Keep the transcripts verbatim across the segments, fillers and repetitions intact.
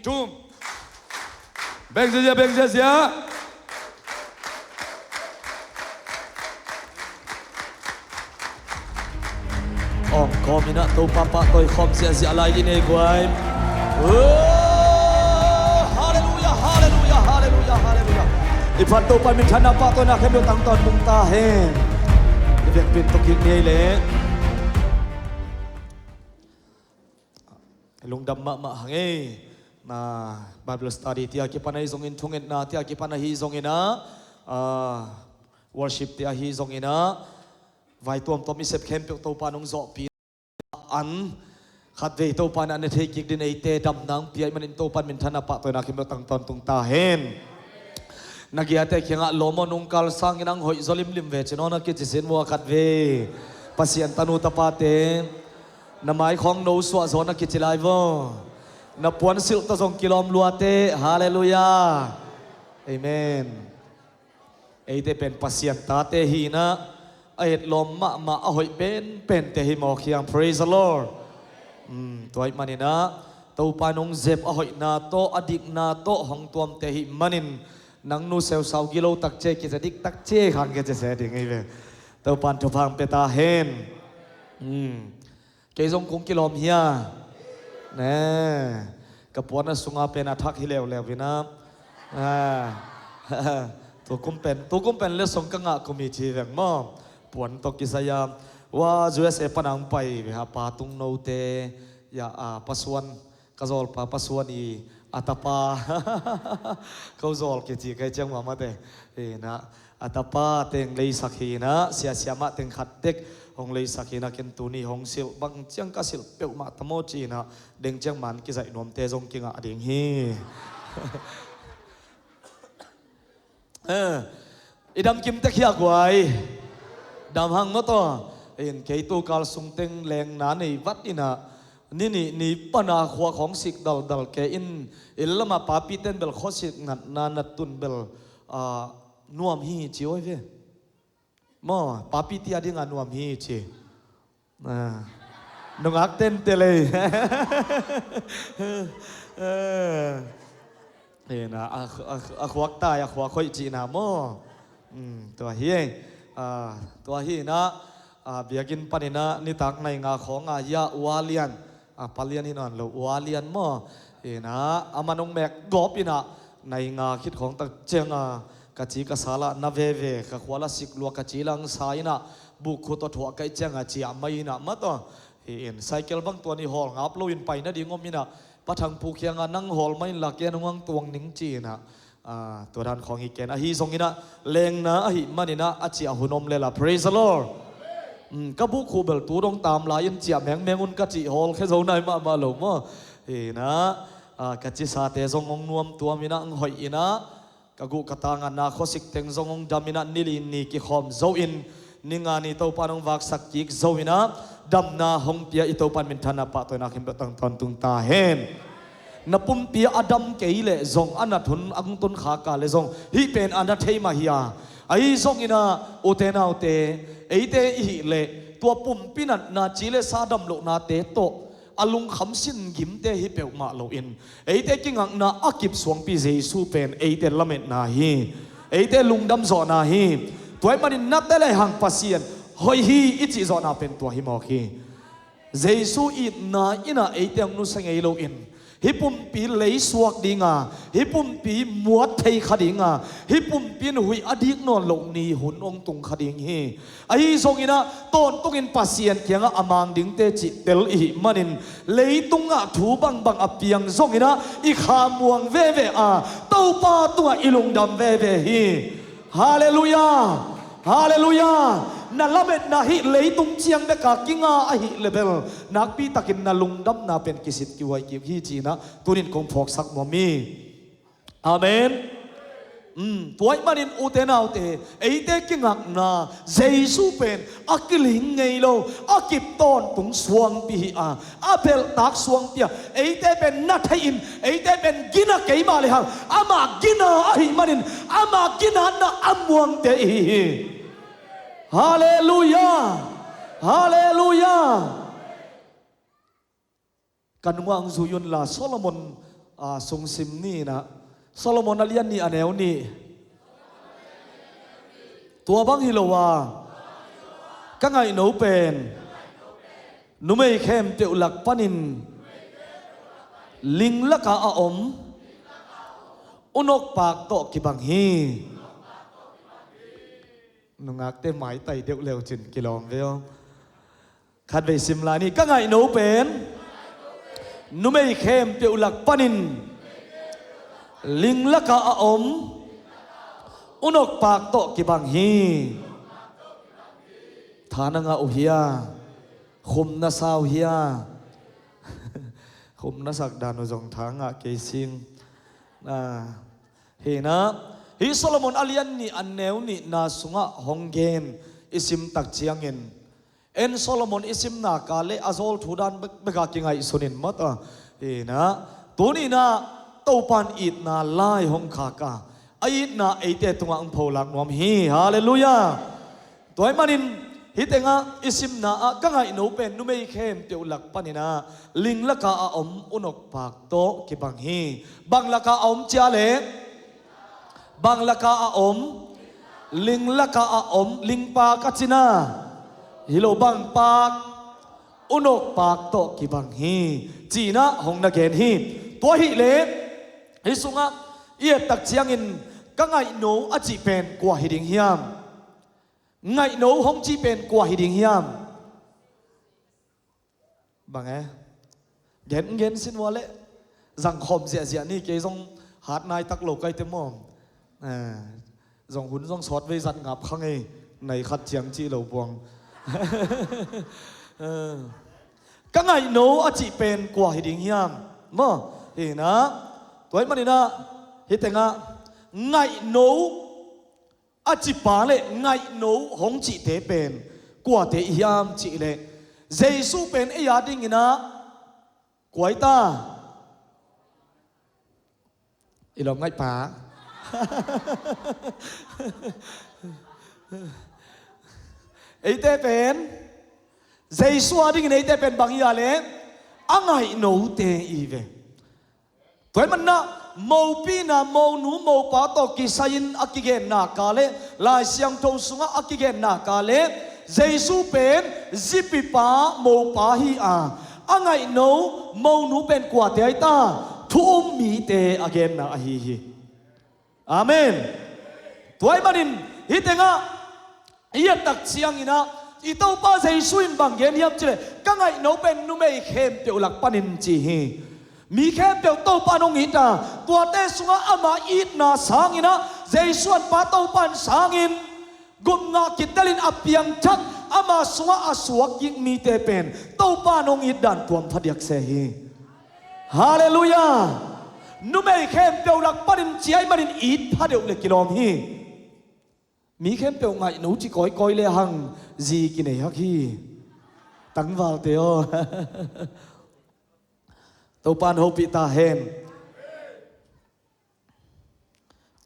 Tum. Beng ziazia, beng ziazia. Om kawm inah Topa pahtawi khawm ziahziah lai dih nei guai. Oh, halleluiah, halleluiah, halleluiah, halleluiah. I phat Topa minthanna pahtawina khempeuh tangtawn tung ta hen. I vekpin tawh kik ni ei leh. Lungdam mahmah hang ei. Na Bible study tia kipan ahi zongin, thungetna tia kipan ahi zongin ah, ah, worship tia ahi zongin ah, vai tuamtuam i sep khempeuh Topa nong zawhpih an khatvei Topa na ne thei kik din eite damna hong pia ih manin Topa minthanna pahtawina khempeuh tangtawn tung ta hen. Na giate kiangah lawm aw nungkal sangin ang hoih zaw limlim ve ci nawn a kici sin mua khatvei. Pasian tanu tapate na mai khawng no suah zaw na kici lai vaw. Na puan silh tawh zong kilawm luate. Halleluiah. Amen. Eite pen Pasian tate hi inah a etlawm mahmah a hoih penpente hi mawk hiam. Praise the Lord. Tua ih maninah Topa nong zem a hoihna tawh a dikna tawh hong tuamte hi manin nang nu seusau gilo takce kiza dik takce khang kiza se ding hi ve. Topan thupha hong pia ta hen. Kei zong kong kilawm hia. Ne. Ka puan a sunga pen a thak hi leuleu inah. Tukum pen, tukum pen le song ka ngah kum hi ci veng maw. Puan tawh kisai a. Ua U S A pana hong pai ve a pa tungnote. Ya a pasuan. Ka zawlpa pasuan i a tapa. Ko zawl kici kai ciang mamate. Inah. A tapa teng leisak hinah siasia mah teng khat tek hong leisak hinah ken tuni hong silh bang ciang ka silh peuhmah tamaw cinah deng ciang man kizaih nuamte zong kingah ding hi. I dam kim tek hi a guai. Dam hang maw taw. In kei tu kal sung teng lengna nei vat inah ni nih ni pana khua khawng sik daldal ke in inn lamah papi ten bel khuasik natna na tun bel nuam hi ci oi ve. Maw papi tia dinga nuam hi ci. Nungak tente lei. A khuak tai a khuak hoih cihna maw. Tua hi. Tua hi inah biakinn paninah nitak nai nga khawng a hia ualian. A palian hi nawn lo ualian maw. Inah a manung mek gawp inah nai nga khit khawng tak cianga ka ci ka salah na veve ka khuala sik lua ka ci lang sa inah bukkhut aw thuah kaih cianga ciah mai inah mataw. Hi in cycle bang tuan i hawl ngap loin pai nading om inah pathang pu khianga nang hawl mai inla kia nungang tuang ning ci inah. Tua dan khawng hi ken ahi zonginah lengna ahi maninah a ciah hun om lela. Praise the Lord. Ka bukhuh bel tu dong tam lai-in ciah mengmeng un ka cih hawl khe zo nai mahmah lo maw. Hinah ka cisate zong hong nuam tuam inah hong hoih inah ka guh ka tangah na khuasik teng zong hong dam inah nili ni kikhawm zo in ninga ni Topa in hong vaksak kik zo inah damna hong pia i Topa in minthanna pahtawina khempeuh tangtawn tung ta hen. Na pumpi a dam kei leh zong a nat hun a hong tun khak a leh zong hih pen a na thei mah hi a. Ahi zonginah ute naute eite i hih leh tua pumpi natna ci le sa dam lohnate tawh a lungkham sin gimte hi peuhmah loin eite kingakna a kip suangpi Jesu pen eite lametna hi. Eite lungdam zawhna hi. Tua ahih manin na tel lehang Pasian hoih hi i cih zawhna pen tua hi mawk hi. Jesu itna inah eite hong nusia ngei loin hih pumpi leisuak dinga hih pumpi muat thei kha dinga hih pumpi in huih a dik nawn loh ni hun hong tung kha ding hi. Ahi zonginah tawntungin Pasian kiangah a mang dingte cih tel i hih manin leitungah thu bangbang a piang zonginah i khamuang veve a Topa tungah i lungdam veve hi. Halleluiah. Halleluiah. Na lametna hih leitung ciang beka kinga ahih leh bel nakpitakin na lungdamna pen kisit kihuai kik hi cinah tunin kong phawksak nuam hi. Amen. Tua ahih manin ute naute eite kingakna Jesu pen a kiling ngei lo a kip tawntung suangpi hi a a belhtak suangpi a eite pen na thei in eite pen gina kei mah lehang amah gina ahih manin amah ginatna a muangte i hi hi. Halleluiah. Halleluiah. Ka nungah hong zui unla Solomon A sungsim ni in ah, Solomon a lian nih a neu nih. Tua bang hi lo a, ka ngaihno pen numei khempeuh lak panin ling lakah a om unok pak tawh kibang hi. Nungakte maitai deuh leucin kilawm ve aw. Khatvei sim lai ni. Ka ngaihno pen numei khempeuh lak panin ling lakah a om unok pak tawh kibang hi. Tha na ngah uh hia? Khum na sa uh hia? Khum na sak dan uh zong tha ngah kei sing. Hi in ah, hih Solomon a lian nih a neu nihna sungah hong gen i sim tak ciangin, en Solomon i sim nak leh a zawl thu dan bekbek a kingaihsun in maw ta. Hi in ah, tuni in ah Topa in itna lai hong khak a, a itna eite tungah hong pholak nuam hi. Halleluiah. Tua ahih manin hih tengah i simna ah ka ngaihno pen numei khempeuh lak panin ah ling lakah a om unok pak tawh kibang hi. Bang lakah a om cia leh? Bang lakah a om? Ling lakah a om, ling pak a cina. Hi lo, bang pak? Unok pak tawh kibang hi, ci in ah hong na gen hi. Tua hileh hih sungah i et tak ciangin ka ngaihno a cih pen kua hi ding hiam? Ngaihno hong cih pen kua hi ding hiam? Bang e? Gen, gen sin ua leh zang khawm ziahziah ni, kei zong hat nai tak lo kai te maw. Eh, zong hun zong sawt vei zat ngap kha ngei, nai khat ciang cih lo buang. Eh, ka ngaihno a cih pen kua hi ding hiam? Maw, hi in ah, tua ahih manin ah hih tengah ngaihno a cipa leh ngaihno hong cihte pen kuate i hiam cih leh, Jesu pen ei a dingin ah kua hi ta? I lawm ngaihpa. Eite pen, Jesu a dingin eite pen bang hi a leh? A ngaihnote i hi ve. Tua ahih manin ah mopina, monu mopa tawh kisai-in a kigen nak leh, Lai Siangtho sungah a kigen nak leh, Jesu pen zipipa mopa hi a, a ngaihno monu pen kuate ahi ta? Thu um mite a genna ahi hi. Amen. Tua ahih manin hih tengah i et tak ciangin ah i Topa Jesu in bang gen hiam cih leh, ka ngaihno pen numei khempeuh lak panin ci hi. Mi khempeuh Topa in hong it a, tuate sungah ama itna sangin ah, Jesu an Pa Topa in sangin gupna kitelin a piangthak, ama sungah a suak kik mite pen Topa in hong it dan tuam phadiak se hi. Halleluiah. Numei khempeuh lak panin ci ahih manin it phadeuh leh kilawm hi. Mi khempeuh ngaihno ci kawikawi lehang zi kinei hak hi. Tangvalte aw. Topa in hopih ta hen.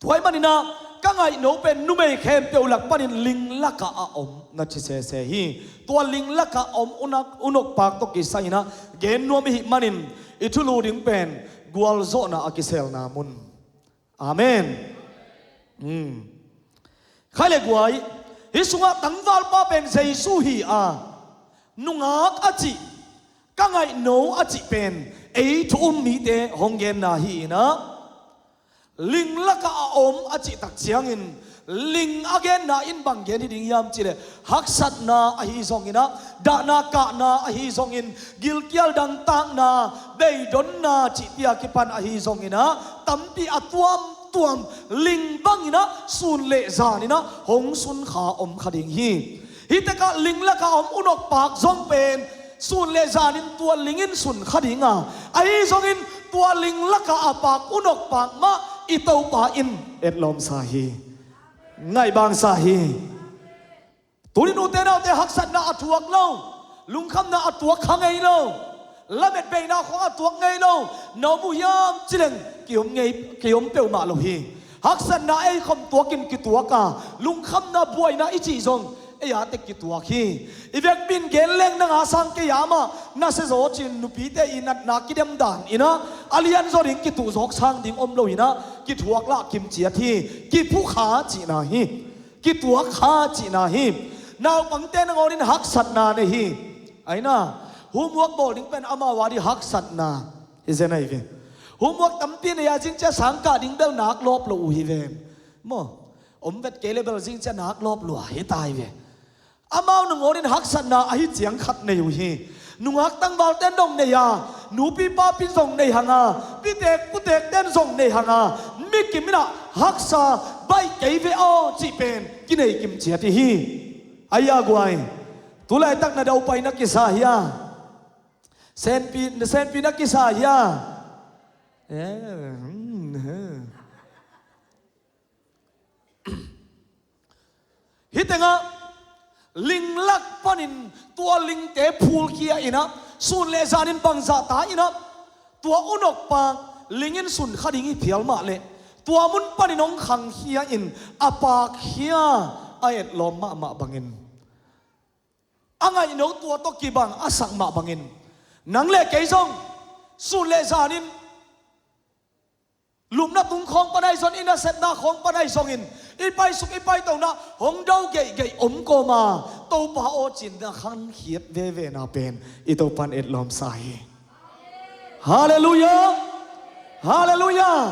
Tua ahih manin ah ka ngaihno pen numei khempeuh lak panin ling lakah a om na ci sese hi. Tua ling lakah om unak, unok pak tawh kisai-in ah gen nuam i hih manin i thulu ding pen gualzawhna a kiselna mun. Amen. Khai le guai, hih sungah tangvalpa pen Jesu hi a, nungak a cih, ka ngaihno a cih pen ei thu um mite hong genna hi in ah, ling lakah a om a cih tak ciangin, ling a genna in bang gen hi ding hiam cih leh, haksatna ahi zongin ah, dahna kahna ahi zongin, gilkial dangtakna, beidonna cihte a kipan ahi zongin ah, tampi a tuamtuam ling bangin ah sun le zanin ah hong sun kha om kha ding hi. Hih tekah ling lakah a om unok pak zong pen sun le zanin tua ling in sun kha ding a, ahi zongin tua ling lakah a pak unok pak mah i Topa in etlawmsa hi. Ngaihbangsa hi. Tuni nute naute haksatna a thuak lo, lungkhamna a tuak kha ngei lo, lamet beina khawng a tuak ngei lo na om uh hiam cih leng, ki-om ngei, ki-om peuhmah lo hi. Haksatna ei khawm tuakin kituak a, lungkhamna buaina i cih zong Ei a tek kituak hi. I vekpi in gen leng nang a sang kei a mah na sia zaw cin nupite i natna kidem dan in ah a lianzaw ding kituh zawk sang ding om lo in ah kithuak lah kimciat hi. Kiphukha cihna hi. Kituakkha cihna hi. Naupangte nangawn in haksatna nei hi. Aina, homework bawl ding pen amau a dih haksatna hi zen ahi ve. Homework tampi nei a zing cia sangkah ding bel nak lawp lo uh hi ve. Maw, om vet kei le bel zing cia nak lawp lua hi ta hi ve. Amau nangawn in haksatna ahi ciang khat nei uh hi. Nungak tangvalten zong nei a, nupi papi zong nei hang a, pitek putekten zong nei hang a, mi kim in ah haksa baih kei ve aw cih pen kinei kimciat i hi. Ahi a guai, tulaitak na daupai na kisa hia? Senpi, senpi na kisa hia? Eh, hmm, eh. Hih tengah linglak panin tua lingte phulkhia in ah sun le zanin bangzah ta in ah tua unokpa ling in sun kha ding hi phial mah leh tua mun panin hong khangkhia in a pakkhia a etlawm mahmah bangin a ngaihno tua tawh kibang a sak mah bangin nang le kei zong sun le zanin lupna tung khawng pan ahi zong in a sepna khawng pan ahi zongin i paisuk i paitona hong do geihgeih om kawma Topa aw cin na khangkhiat vevena pen i Topan etlawmsa hi. Halleluiah. Halleluiah.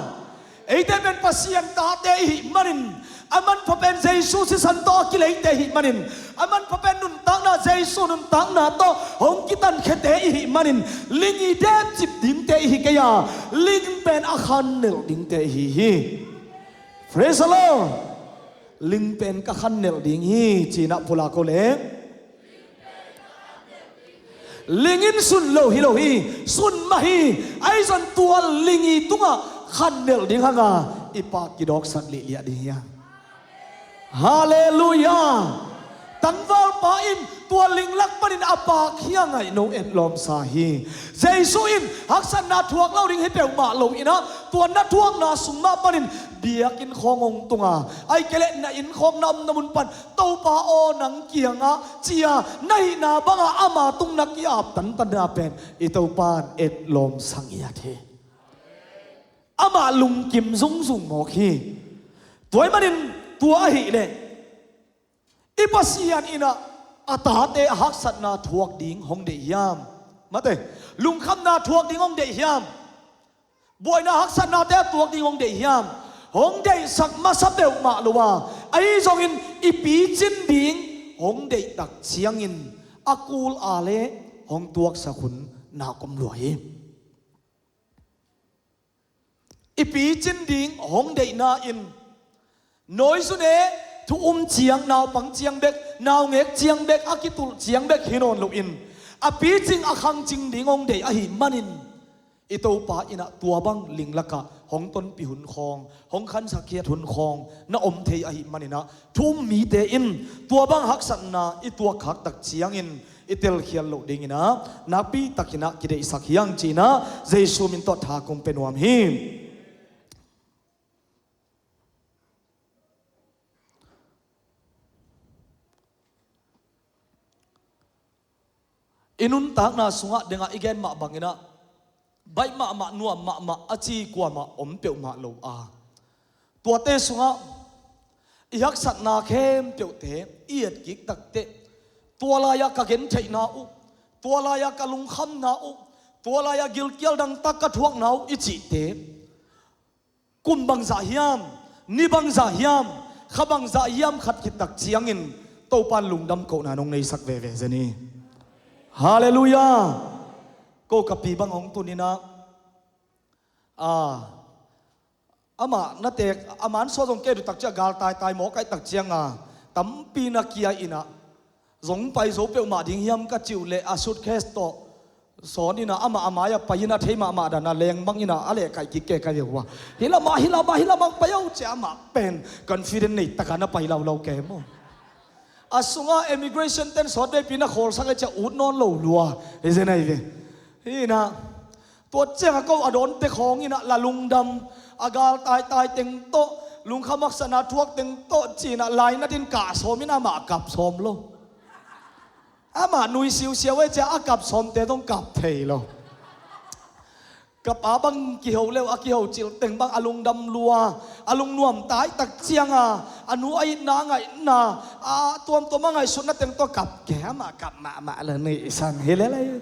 Eite pen Pasian tate i hih manin a manpha pen Jesu sisan tawh a kileite i hih manin a manpha pen nuntakna Jesu nuntakna tawh hong kitankhiate i hih manin ling i depcip dingte i hi kei a ling pen a khannelh dingte i hi hi. Praise the Lord. Ling pen ka khannelh ding hi cinah pulak aw le. Ling in sun lo hi lo hi, sun mah hi. Ahi zong tua ling i tungah khannelh ding hanga i pak kidawksak lihliah ding hi a. Halleluiah. Tangvalpa in tua linglak panin a pakkhia ngaihno etlawmsa hi. Jesu in haksatna thuak lo ding hi peuhmah lo in ah tua na thuakna sung mah panin biakinn khawng hong tunga ai kei leh na inn khawng na omna mun pan Topa aw nang kiangah cia na hihna banga ama tung na ki-ap tantanna pen i Topan etlawmsa ngiat hi. Amah lungkim zungzung mawk hi. Tua ahih manin tua ahih leh i Pasian in ah a tate a haksatna thuak ding hong deih hiam? Mate, lungkhamna thuak ding hong deih hiam? Buaina haksatnate a thuak ding hong deih hiam? Hong deihsak masa peuhmah lo a, ahi zongin i picin ding hong deihtak ciangin a kul a le hong tuaksak hun nak om lua hi. I picin ding hong deihna in nawizune thu um ciang, naupang ciang bek, naungek ciang bek, a kitulh ciang bek hi nawn loin a picing a khangcing ding hong deih ahih manin i Topa in ah tua bang linglakah hong tonpih hun khawng, hong khansakkhiat hun khawng na om thei ahih manin ah thu um mite in tua bang haksatna i tuakkhak tak ciangin i telkhial loh dingin ah nakpi takin ah kideihsak hiang ci-in ah Jesu min tawh tha kong pia nuam hi. I nuntakna sungah dengah i gen mah bangin ah baih mahmah, nuam mahmah a ci kuamah om peuhmah lo a, tuate sungah i haksatna khempeuhte i etkik takteh tua lai-ah ka gentheihna uh, tua lai-ah ka lungkhamna uh, tua lai-ah gilkial dangtak ka thuakna uh i cihte kum bangzah hiam, ni bangzah hiam, kha bangzah hiam khat khit tak ciangin Topan lungdam kohna nong neisak veve zen hi. Halleluiah. Ko ka pi bang hong tun in ah, a, amah na tek, a mansuah zong kei duh tak ciang gal taitai mawk aih tak cianga tampi na kia in ah zong pai zo peuhmah ding hiam ka cih uh leh a suitcase tawh sawn in ah amah a mai-ah pai in ah thei mahmah dan a leng bang in ah a lehkaih kik kei ka hi uh a. Hih lamah, hih lamah, hih lamah pai uh ciah amah pen confident nei taka na pai laulau kei maw? A sungah immigration ten sawtveipi na khawlsak a ciah ut nawn lo lua hi zen ahi ve. Hi in ah tua ciangah ko a dawnte khawng in ah la lungdam, a gal taitai teng tawh Lungkham haksatna thuak teng tawh ci-in ah lainat in kah sawm in amah kap sawm lo. Amah nui siusiau ei cia a kap sawmte zong kap thei lo. Ka pa bang kiho leu a kiho cil teng bang a lungdam lua, a lungnuam tai tak cianga, a nu a itna a ngaihna, a tuamtuam a ngaihsutna teng tawh kap kei, amah kap mahmah lo, nui i san hi lel ei.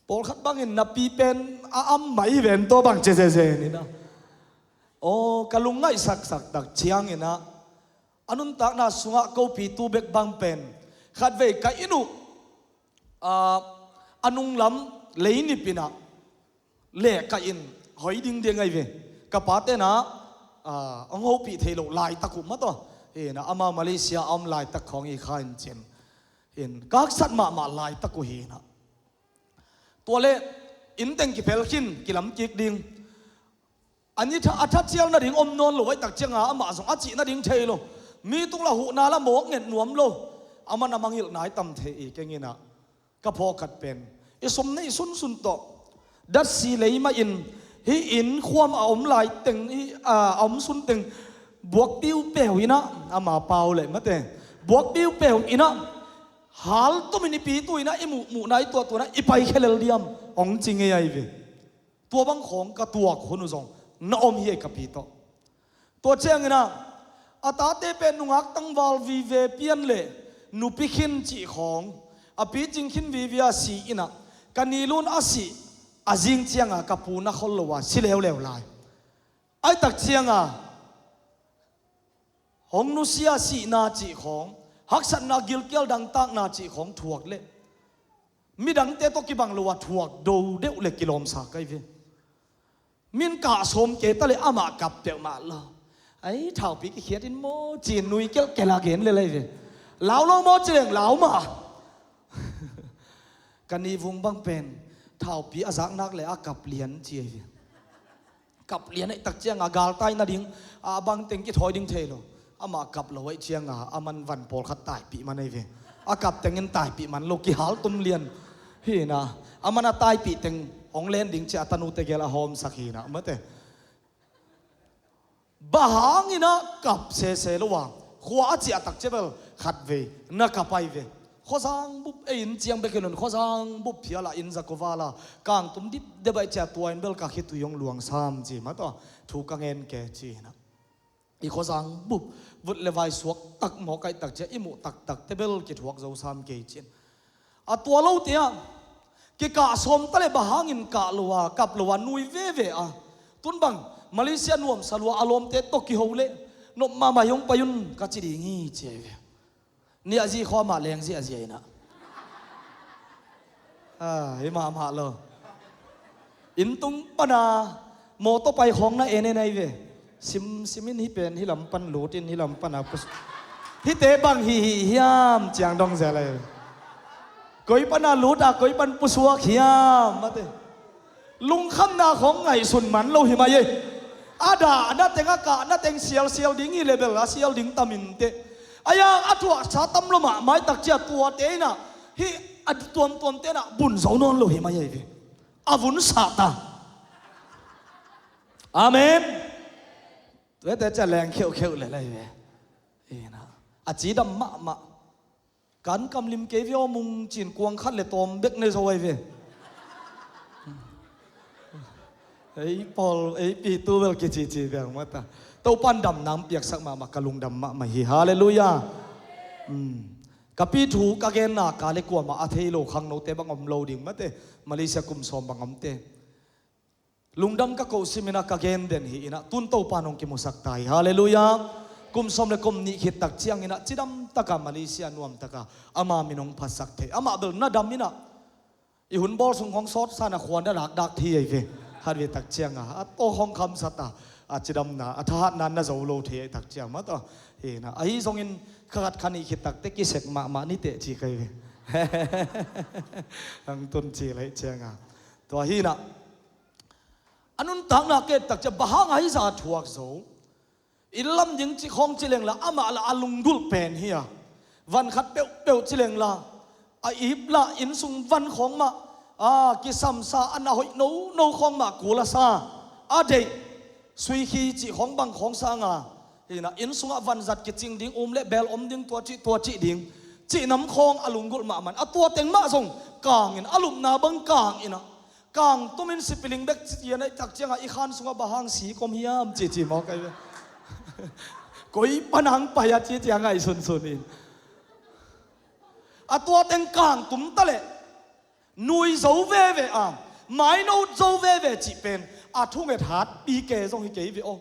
Pawlkhat bangin napi pen a am mai hi ven, tua bang ci zezen in ah. Aw, ka lungngaihsaksak tak ciangin ah, a nuntakna sungah kopi tu bek bang pen khatvei ka inn uh, ah, a nunglam leinip in ah leh ka inn hoi dingding ahi ve. Ka pa ten ah, ah, hong hopih thei lo laitak uh mah tawh hi in ah, amah Malaysia a om laitak khawng hi kha in cin. Hi in ka haksat mahmah laitak uh hi in ah. Tua leh inn teng kiphel khin, kilam kik ding. A ni tha, a thatcial nading om nawn lo, ahih tak cianga amah zong a cih nading thei lo. Mi tung la huhna la mawk nget nuam lo. Aman a mangngilh nai tam thei i keng in ah. Ka phawk khat pen i sum neih sunsun tawh datsi lei mah in, hih inn khuam a om lai teng, hih, a, a om sun teng buak piupeu in ah, ama pau leh mate, buak piupeu in ah, hal tumin i pi tu in ah, i muhmuhna i tuahtuahna i paikhia lel diam, hong ci ngei ahi ve. Tua bang khawng ka tuak hun uh zong na om hi ei ka pi tawh. Tua ciangin ah, a tate pen nungak tangval vive pian leh nupi khin cih khawng, a picing khin vive a si in ah, ka nilun a sih a zing cianga ka pu na khol lo a si leuleu lai. Ahih tak cianga hong nusia sihna cih khawng, haksatna gilkial dangtakna cih khawng thuak leh midangte tawh kibang lo a thuak do deuh leh kilawmsa ka hi ve. Min kah sawm kei ta leh amah kap peuhmah lo. Ai, thaupi kikhiat in maw ci-in nui kelkel a gen lel ahi ve. Lau lo maw ci leng lau mah. Ka nivung bang pen thaupi a zak nak leh a kap lian ci ahi ve. Kap lian ahih tak cianga galtai nading a bang teng kithawi ding thei lo. Amah kap lo ahih cianga aman van pawlkhat taipih man ahi ve. A kap tengin taipih man lo, kihal tum lian. Hi in ah, aman a taipih teng hong len ding ci a tanute gel a hawmsak hi in ah mate. Bang hangin ah kap sese lo a, khua a ciah tak ciah bel khatvei na kap ahi ve. Khuazang bup ei, inn ciang bek hi lo in, khuazang bup phial a inn za kua val a kang tum dipdep ahih ciah tua in bel ka khitui hong luang sam ci mah tawh thu ka ngen kei ci in ah. I khuazang bup vut le vai suak tak mawk ahih tak ciah i muh taktakte bel kithuak zo sam kei ci in. A tua lote ah kikah sawm ta leh bang hangin kah lo a, kap lo a, nui veve a, tun bang Malaysia nuamsa lua a lawmte tawh kiho leh nop mahmah hi, hong pai un ka ci ding hi ci ahi ve. Ni a zi khawm a leng zi a zi a in ah. Ah, hi mahmah lo. Inn tung pana mawtaw pai khawng na en en ahi ve. Simsim in hih pen hih lam pan lut in hih lam pana pus. Hihte bang hi hi hiam ciang dong zel ahi ve. Koi pana lut a koi pan pusuak hiam mate. Lungkhamna khawng ngaihsun man lo hi mai ei. A dahna teng a kahna teng sialsial ding hi leh bel a sial ding tam inteh. A yang a thuaksa tam lo mahmah ahih tak ciah tuate in ah hih a tuamtuamte in ah bun zo nawn lo hi mai ahi ve. A vun sah ta. Amen. Tuate ciah leng kheuhkheuh lel ahi ve. Hi in ah, a cidam mahmah. Kan kam lim kei ve aw mung ci-in kuang khat le tawm bek ne zo ahi ve. Ei pawl, ei pi tu bel kicici beng mah ta. Topa'n damna hong piaksak mahmah, ka lungdam mahmah hi. Halleluiah. Ka pi thu ka genna ka leh kuamah a thei lo khangnote bang om lo ding mate. Malaysia kum sawm bang omte. Lungdam ka koh simin ah ka gen den hi in ah, tun Topa'n hong kimusak ta hi. Halleluiah. Kum sawm le kum nih khit tak ciangin ah cidam taka Malaysia nuam taka ama min hong phatsak thei. Amah bel na dam in ah, i hun bawl sung hong sawtsa in ah khua na lakdak thei ahi ve. Hat ve tak ciang ah a tawh hong khamsat a, a cidamna, a thahatna na zo lo thei ahih tak ciang mah tawh. Hi in ah, ahi zongin kha khat kha nih khit takte kisek mahmah ni teh ci ka hi ve. Hong tun ci leh ciang ah, tua hi in ah, a nuntakna ka et tak ciang bang hang ahi zah a thuak zo. Inn lam ding ci khawng ci leng la amah la a lunggulh pen hi a. Van khat peuhpeuh ci leng la a ip la inn sung van khawng mah a kisamsa, a na hoih nono khawng mah kul a sa, a deih, suikhi cih khawng bang khawng sanga, hi na, inn sungah vanzat kicing ding, um le bel om ding, tua cih tua cih ding, cih nam khawng a lunggulh mahmah in, a tua teng mah zong kangin, a lupna bang kangin ah, kang tumin sipiling bek cian a i tak ciangah i khan sungah bang hang si kom hiam cici mawk ai ve. Koi panang pai a cici a ngaihsunsun in, a tua teng kang tum ta leh nui zo veve a, maino zo veve cih pen a thunget hatpi ke zong hi kei ve aw.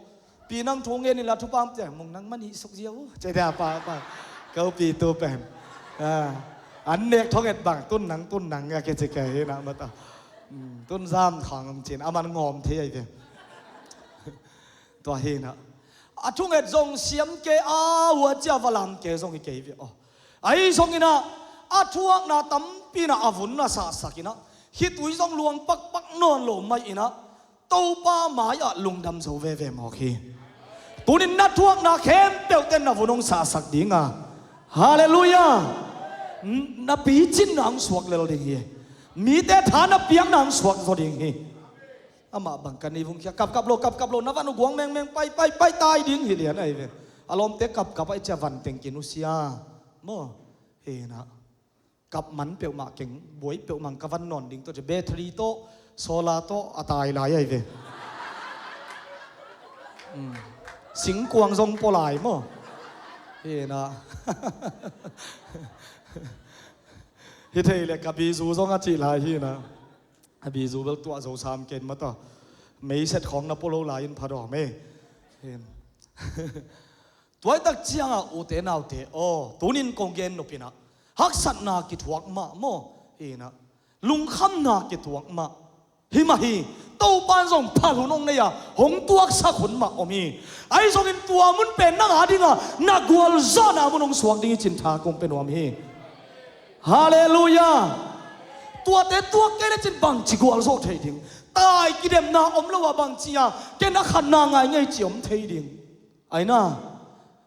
Pi nang thu ngen inla thupam ciang mung nang man hih suk zia uh, cih dia pa pa. Ko pi tu pen, a, an nek thunget bang tun nang tun nang a kici kei hi na mata. Tun zam khang cin a man ngawm thei ai ve. Tua hi na, a thunget zong siam ke a, hua cia va lam ke zong hi kei ve aw. Ahi zongin ah, a thuakna tampi in ah a vun a sahsak in ah, khitui zong luang pakpak nawn lo mai in ah, Topa mai-ah lungdam zo veve mawk hi. Tunin na thuakna khempeuhte na vun hong sahsak ding a. Halleluiah. Na picinna hong suak lel ding hi. Mite tha na piakna hong suak zaw ding hi. Amah bang ka nei vung khia, kapkap lo, kapkap lo, na van uh guang mengmeng, pai pai pai tai ding hi lian ai ve. A lawmte kapkap ai cia van teng kinusia maw? Hi na, kap man peuhmah keng, buai peuhmah ka van nawn ding tawh cia, battery tawh, solar tawh a tai lai ai ve. Singkuang zong pua lai maw? Hi na, hi thei le ka bizu zong a cih lai hi na. A bizu bel tuah zo sam ken mata. Meiset khawng na pua lo lai in pha dawm e. Tuaitak ciangah ute naute aw, tunin kong gen nop in ah, haksatna kithuak mah maw? Hi na, lungkhamna kithuak mah. Hi mah hi. Topan zong phal hun hong nei a, hong tuaksak hun mah om hi. Ahi zongin tua mun pen nang a dinga na gualzawhna mun hong suak ding hi cin tha kong pe nuam hi. Halleluiah. Tuate tuak kei le cin bangci gualzawh thei ding? Tai kidemna om lo a bangci a ken a khatna ngai ngei ci om thei ding? Aina,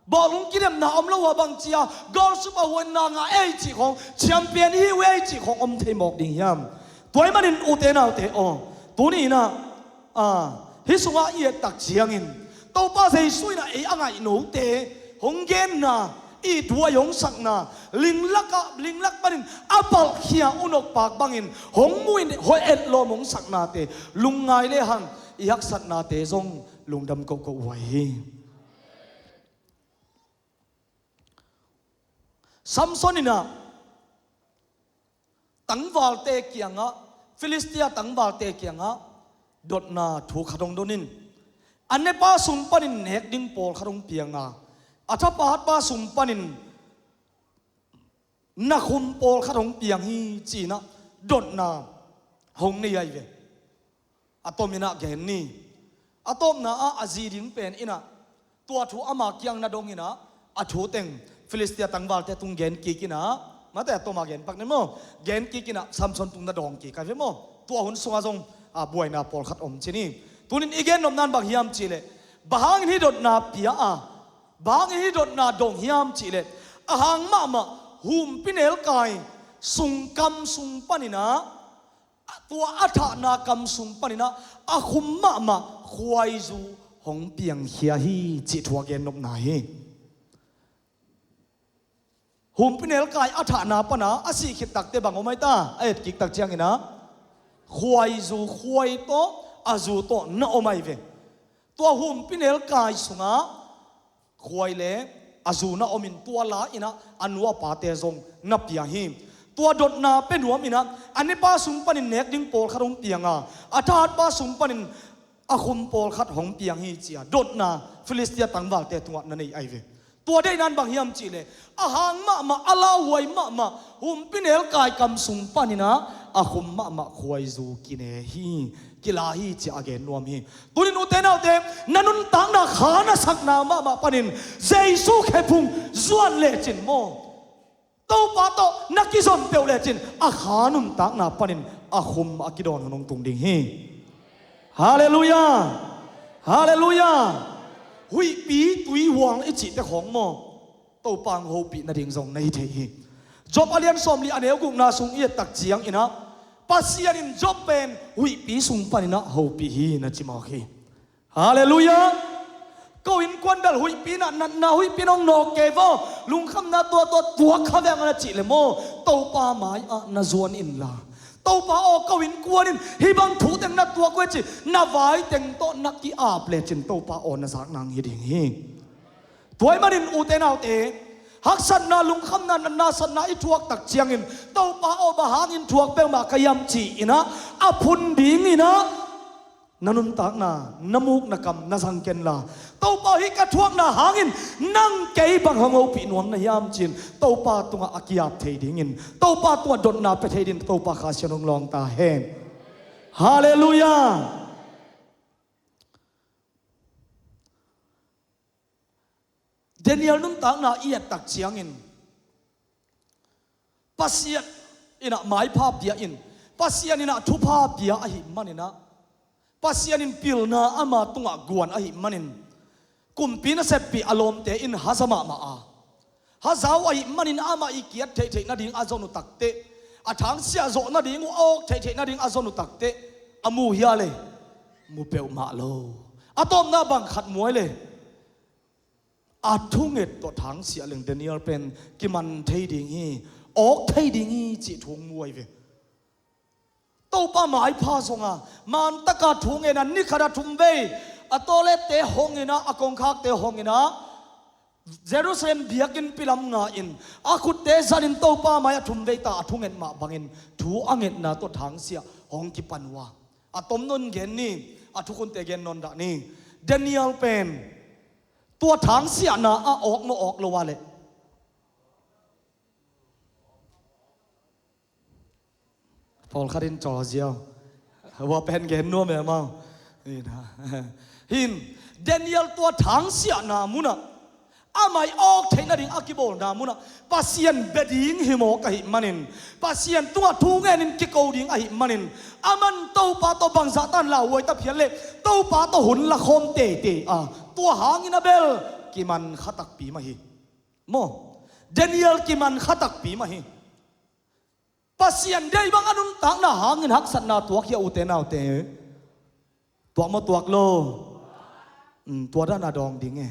bawlung kidemna om lo a bangci a goal super huanna ngah ei cih khawng, champion hi uh ei cih khawng om thei mawk ding hiam? Tuai manin ute naute aw, tuni in ah, a, hih sungah i et tak ciangin Topa Jesu in ah ei a ngaih note hong genna, i duai hong sakna, linglak ah, linglak panin a palhkhia unok pak bangin hong muh in hoih etlawm hong saknate lungngai lehang i haksatnate zong lungdam kohkoh huai hi. Samson in ah tangvalte kiangah, Filistia tangvalte kiangah dotna thu khat hong don in, a nepa sung panin nek ding pawl khat hong piang a, a thapahatpa sung panin na khum pawl khat hong piang hi ci-in ah dotna hong nei ai ve. A tom in ah gen ni. A tawpna ah a zi ding pen in ah tua thu ama kiang na dong in ah, a thu teng Filistia tangvalte tung gen kik in ah, mate a tom a gen pak ni maw? Gen kik in ah Samson tung na dawng kik ai ve maw? Tua hun sungah zong a buaina pawl khat om ci ni. Tunin i gen nopna in bang hiam cih leh, bang hangin hih dotna pia a, bang hangin hih dotna dong hiam cih leh, a hang mahmah humpinelkai sungkam sung panin ah, tua a thahna kam sung panin ah a khum mahmah khuaizu hong piangkhia hi cih thu a gen nopna hi. Humpinelkai a thahna pan a a sih khit takte bang om ai ta? A et kik tak ciangin ah khuaizu, khuai tawh a zu tawh na om ai ve. Tua humpinelkai sungah khuai le a zu na om in tua la in ah a nu a pate zong na piang hi. Tua dotna pe nuam in ah a nepa sung panin nek ding pawl khat hong piang a, a thahatpa sung panin a khum pawl khat hong piang hi ci-a dotna Filistia tangvalte tungah na nei ai ve. Tua deihna in bang hiam cih leh, a hang mahmah, a lauhuai mahmah humpinelkai kam sung panin ah a khum mahmah khuaizu kine hi, kila hi ci-a a gen nuam hi. Tunin ute naute, na nuntakna kha na sakna mahmah panin Jesu khephung zuan lecin maw, Topa tawh na kizom peuh lecin a kha nuntakna panin a khum a kidawn hun hong tung ding hi. Halleluiah. Halleluiah. Huihpi tuihuang i cihte khawng maw, Topa hong hopih nading zong na hi thei hi. Job a lian sawmli a neu gukna sung i et tak ciangin ah, Pasian in Job pen huihpi sung panin ah hopih hi na ci mawk hi. Halleluiah. Ko innkuan bel huihpi in ah, natna huihpi in hong nawk kei vo. Lungkhamna tuahtuah tuak kha veng a na cih le maw, Topa mai-ah na zuan inla, Topa aw, ko innkuan in hih bang thu teng na tuak uh e ci, na vai teng tawh na ki-ap lecin Topa aw na zak nang hi ding hi. Tua ahih manin ute naute, haksatna, lungkhamna, natna, satna i thuak tak ciangin, Topa aw, bang hangin thuak peuhmah ka hiam ci-in ah, a phun dingin ah na nuntakna, na muk na kam na zang kenla, Topa aw, hih ka thuakna hangin nang kei bang hong hopih nuam na hiam ci-in Topa tungah a ki-ap thei dingin, Topa tungah dotna pia thei dingin Topa Kha Siangtho hong lawng ta hen. Halleluiah. Daniel nuntakna i et tak ciangin, Pasian in ah maipha pia in, Pasian in ah thupha pia ahih manin ah, Pasian in pilna ama tungah guan ahih manin, kumpi naseppi a lawmte in haza mahmah a, haza uh ahih manin amah i kiat theihtheih nading a zon uh takteh, a thangsiah zawh nading uh a awk theihtheih nading a zon uh takteh, a mu hia le? Mu peuhmah lo. A tawpna bang khat muai le? A thunget tawh thangsiah leng Daniel pen kiman thei ding hi, awk thei ding hi cih thu hong mu ahi ve. Topa maipha zong a, man taka thu ngen a, ni khat a thum vei a tawlette hong in ah, a kongkhakte hong in ah, Jerusalem biakinn pilam nga in, a khutte zanin Topa mai-ah thum vei ta a thunget mah bangin thu a ngetna tawh thangsiah hong kipan uh a. A tom nawn gen ni, a thukhunte gen nawn dah ni. Daniel pen tua thangsiahna ah awk maw, awk lo a leh? Pawlkhat in caw ziau. Hua pen gen nuam e amau. Hin, Daniel tua thangsiahna munah, amah i awk theih nading a kibawlna munah Pasian bia ding hi mawk ahih manin, Pasian tungah thu ngenin kiko ding ahih manin, aman Topa tawh bangzah tan lauhuai ta phial leh, Topa tawh hun lakhawm teitei a, tua hangin a bel kiman kha takpi mah hi. Maw, Daniel kiman kha takpi mah hi. Pasian deih bang a nuntakna hangin haksatna tuak hi a, ute naute. Tuak maw, tuak lo? Um, tua dana dawng ding e.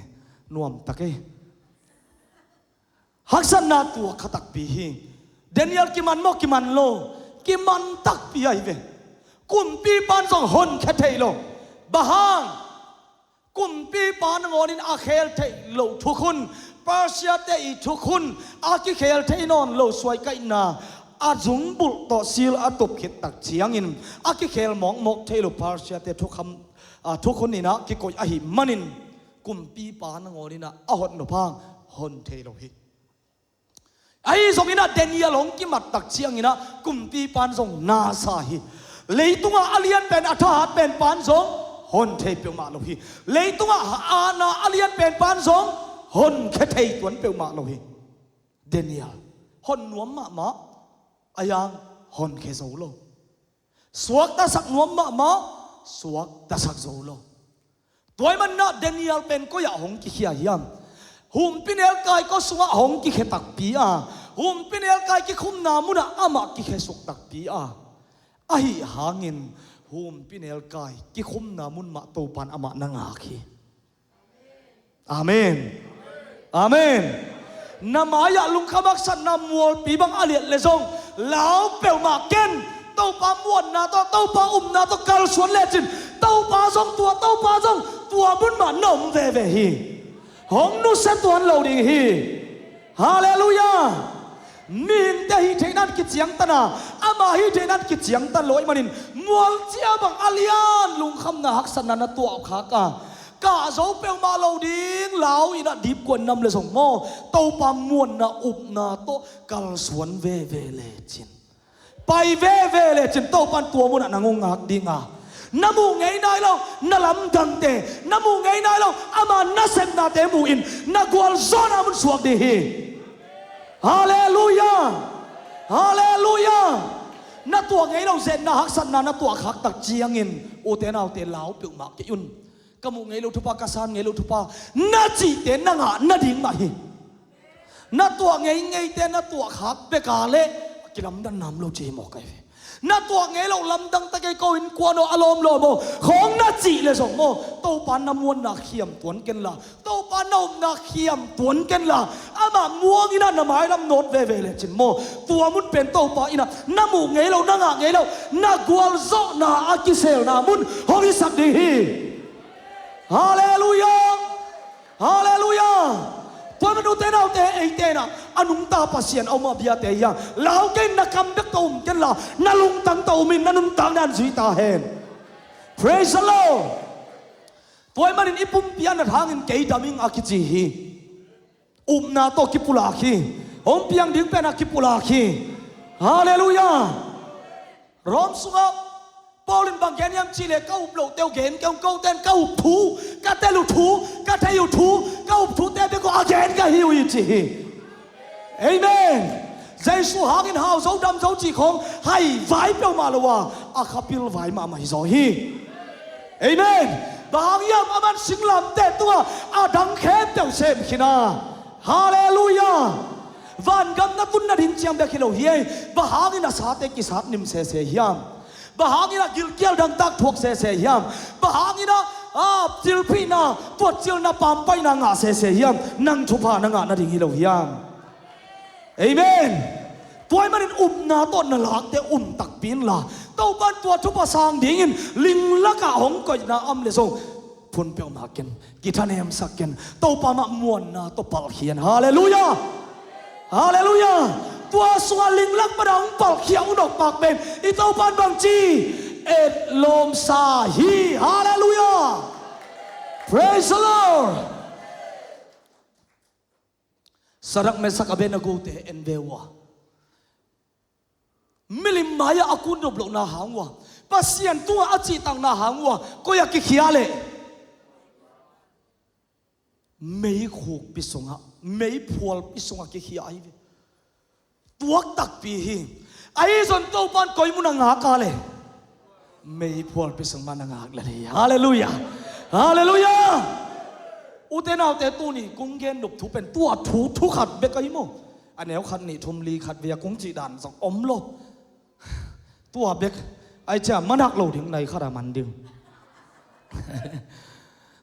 Nuam tak e. Haksatna tuak kha takpi hi. Daniel kiman maw, kiman lo? Kiman takpi ahi ve. Kumpipa'n zong honkhia thei lo. Bang hang? Kumpipa nangawnin a khel theih loh thukhun, Persia-te i thukhun, a kikhel thei nawn lo suaikaihna, a zungbulh tawh sil a tup khit tak ciangin, a kikhel mawkmawk thei lo Persia-te thukham, a, thukhun in ah kikoih ahih manin, kumpipa nangawnin ah a hot nop hang hon thei lo hi. Ahi zongin ah Daniel hong kimat tak ciangin ah kumpipa'n zong na sa hi. Leitungah a lian pen, a thahat pen pa'n zong hon thei peuhmah lo hi. Leitungah a na a lian pen pa'n zong honkhia thei tuan peuhmah lo hi. Daniel hon nuam mahmah, a yang honkhia zo lo. Suaktasak nuam mahmah, suaktasak zo lo. Tua ahih manin ah Daniel pen koi-ah hong kikhia hiam? Humpinelkai kua sungah hong kikhia takpi a, humpinelkai kikhumna munah amah kikhia suk takpi a. Ahi hangin humpinelkai kikhumna mun mah Topa'n amah na ngak hi. Amen. Amen. Na mai-ah lungkham haksatna mualpi bang a liat leh zong, lau peuhmah ken. Topa muanna tawh, Topa upna tawh kalsuan lecin, Topa zong tua, Topa zong tua mun mah na om veve hi. Hong nusia tuan lo ding hi. Halleluiah. Mihingte hih theihna in kiciangtan a, ama hih theihna in kiciangtan lo ahih manin, mualcia bang a lian lungkhamna haksatna na tuahkhak a, kah zo peuhmah lo ding, lau in ah dipkuan nam leh zong maw, Topa muanna upna tawh kalsuan veve lecin, pai veve lecin, Topa'n tua munah nang hong ngak ding a, na muh ngei nai lo na lamdangte, na muh ngei nai lo ama nasepnate mu-in na gualzawhna mun suak ding hi. Halleluiah. Halleluiah. Na tuah ngei lo zetna haksatna na tuahkhak tak ciangin, ute naute, lau peuhmah kei un. Ka muh ngei lo thupha, ka san ngei lo thupha na cihte na ngah nading mah hi. Na tuah ngeingeite na tuahkhak bek a leh kilamdan nam lo ci hi mawk ahi ve. Na tuah ngei loh lamdang ta kei ko innkuan aw, a lawmlawm aw, khawng na cih leh zong maw, Topa na muanna khiam tuan kenla, Topa na upna khiam tuan kenla, amah muang in ah na mailam nawt veve lecin maw, tua mun pen Topa in ah na muh ngei loh, na ngah ngei loh, na gualzawhna a kiselna mun hong hisak ding hi. Halleluiah. Halleluiah. Tua man ute naute, eite in ah a nungta Pasian a um a biate hi a, lau kei in, na kam bek tawh um kenla, na lungtang tawh um in, na nuntakna in zui ta hen. Praise the Lord. Tua ahih manin i pumpi a nat hangin kei dam ing a kici hi. Upna tawh kipulak hi. Hong piang ding pen a kipulak hi. Halleluiah. Rom sungah Paul in bang gen hiam cih leh, ka up loh teuh gen kei ung, kote in ka up thu, ka tel uh thu, ka thei uh thu, ka up thute bek uh a gen ka hi uh hi ci hi. Amen. Jesu hangin hau zo dam zo cih khawng hai vai peuhmah lo a, a kha pilvai mahmah hi zaw hi. Amen. Bang hang hiam, aman singlamteh tungah a dang khempeuh sem khin a. Halleluiah. Vangam na tun nading ciang bek hi lo hi ei. Bang hangin a sate kisat nim sese hiam? Bang hangin a gilkial dangtak thuak sese hiam? Bang hangin a, a, thilphihna, tuatcilna, pampaihna ngah sese hiam? Nang thupha na ngah nading hi lo hiam? Amen. Tua ahih manin upna tawh na lakte um takpi inla, Topa in tua thupha sang dingin linglakah hong koihna om leh zong phun peuhmah ken, kithanemsak ken, Topa mah muanna tawh palkhian. Halleluiah. Halleluiah. Tua sungah linglak pan a hong palkhia uh nawkpak pen i Topa in bangci etlawmsa hi. Halleluiah. Praise the Lord. Sadrak, Mesak, Abednego te en ve uh a, milim mai-ah a kun nop lohna hang uh a, Pasian tungah a cihtakna hang uh a, koi-ah kikhia leh? Meikhukpi sungah, meiphualpi sungah kikhia ahi ve. Tuak takpi hi. Ahi zong Topa in koi mun a ngak a leh? Meiphualpi sung mah na ngak lel hi. Halleluiah. Halleluiah. Ute naute, tuni kong gen nop thu pen tua thu, thu khat bek ahi maw. A neu khat, nih, thum, li, khat vei a kong cih dan zong om lo. Tua bek ahi ciang manak lo ding, nai khat a man ding.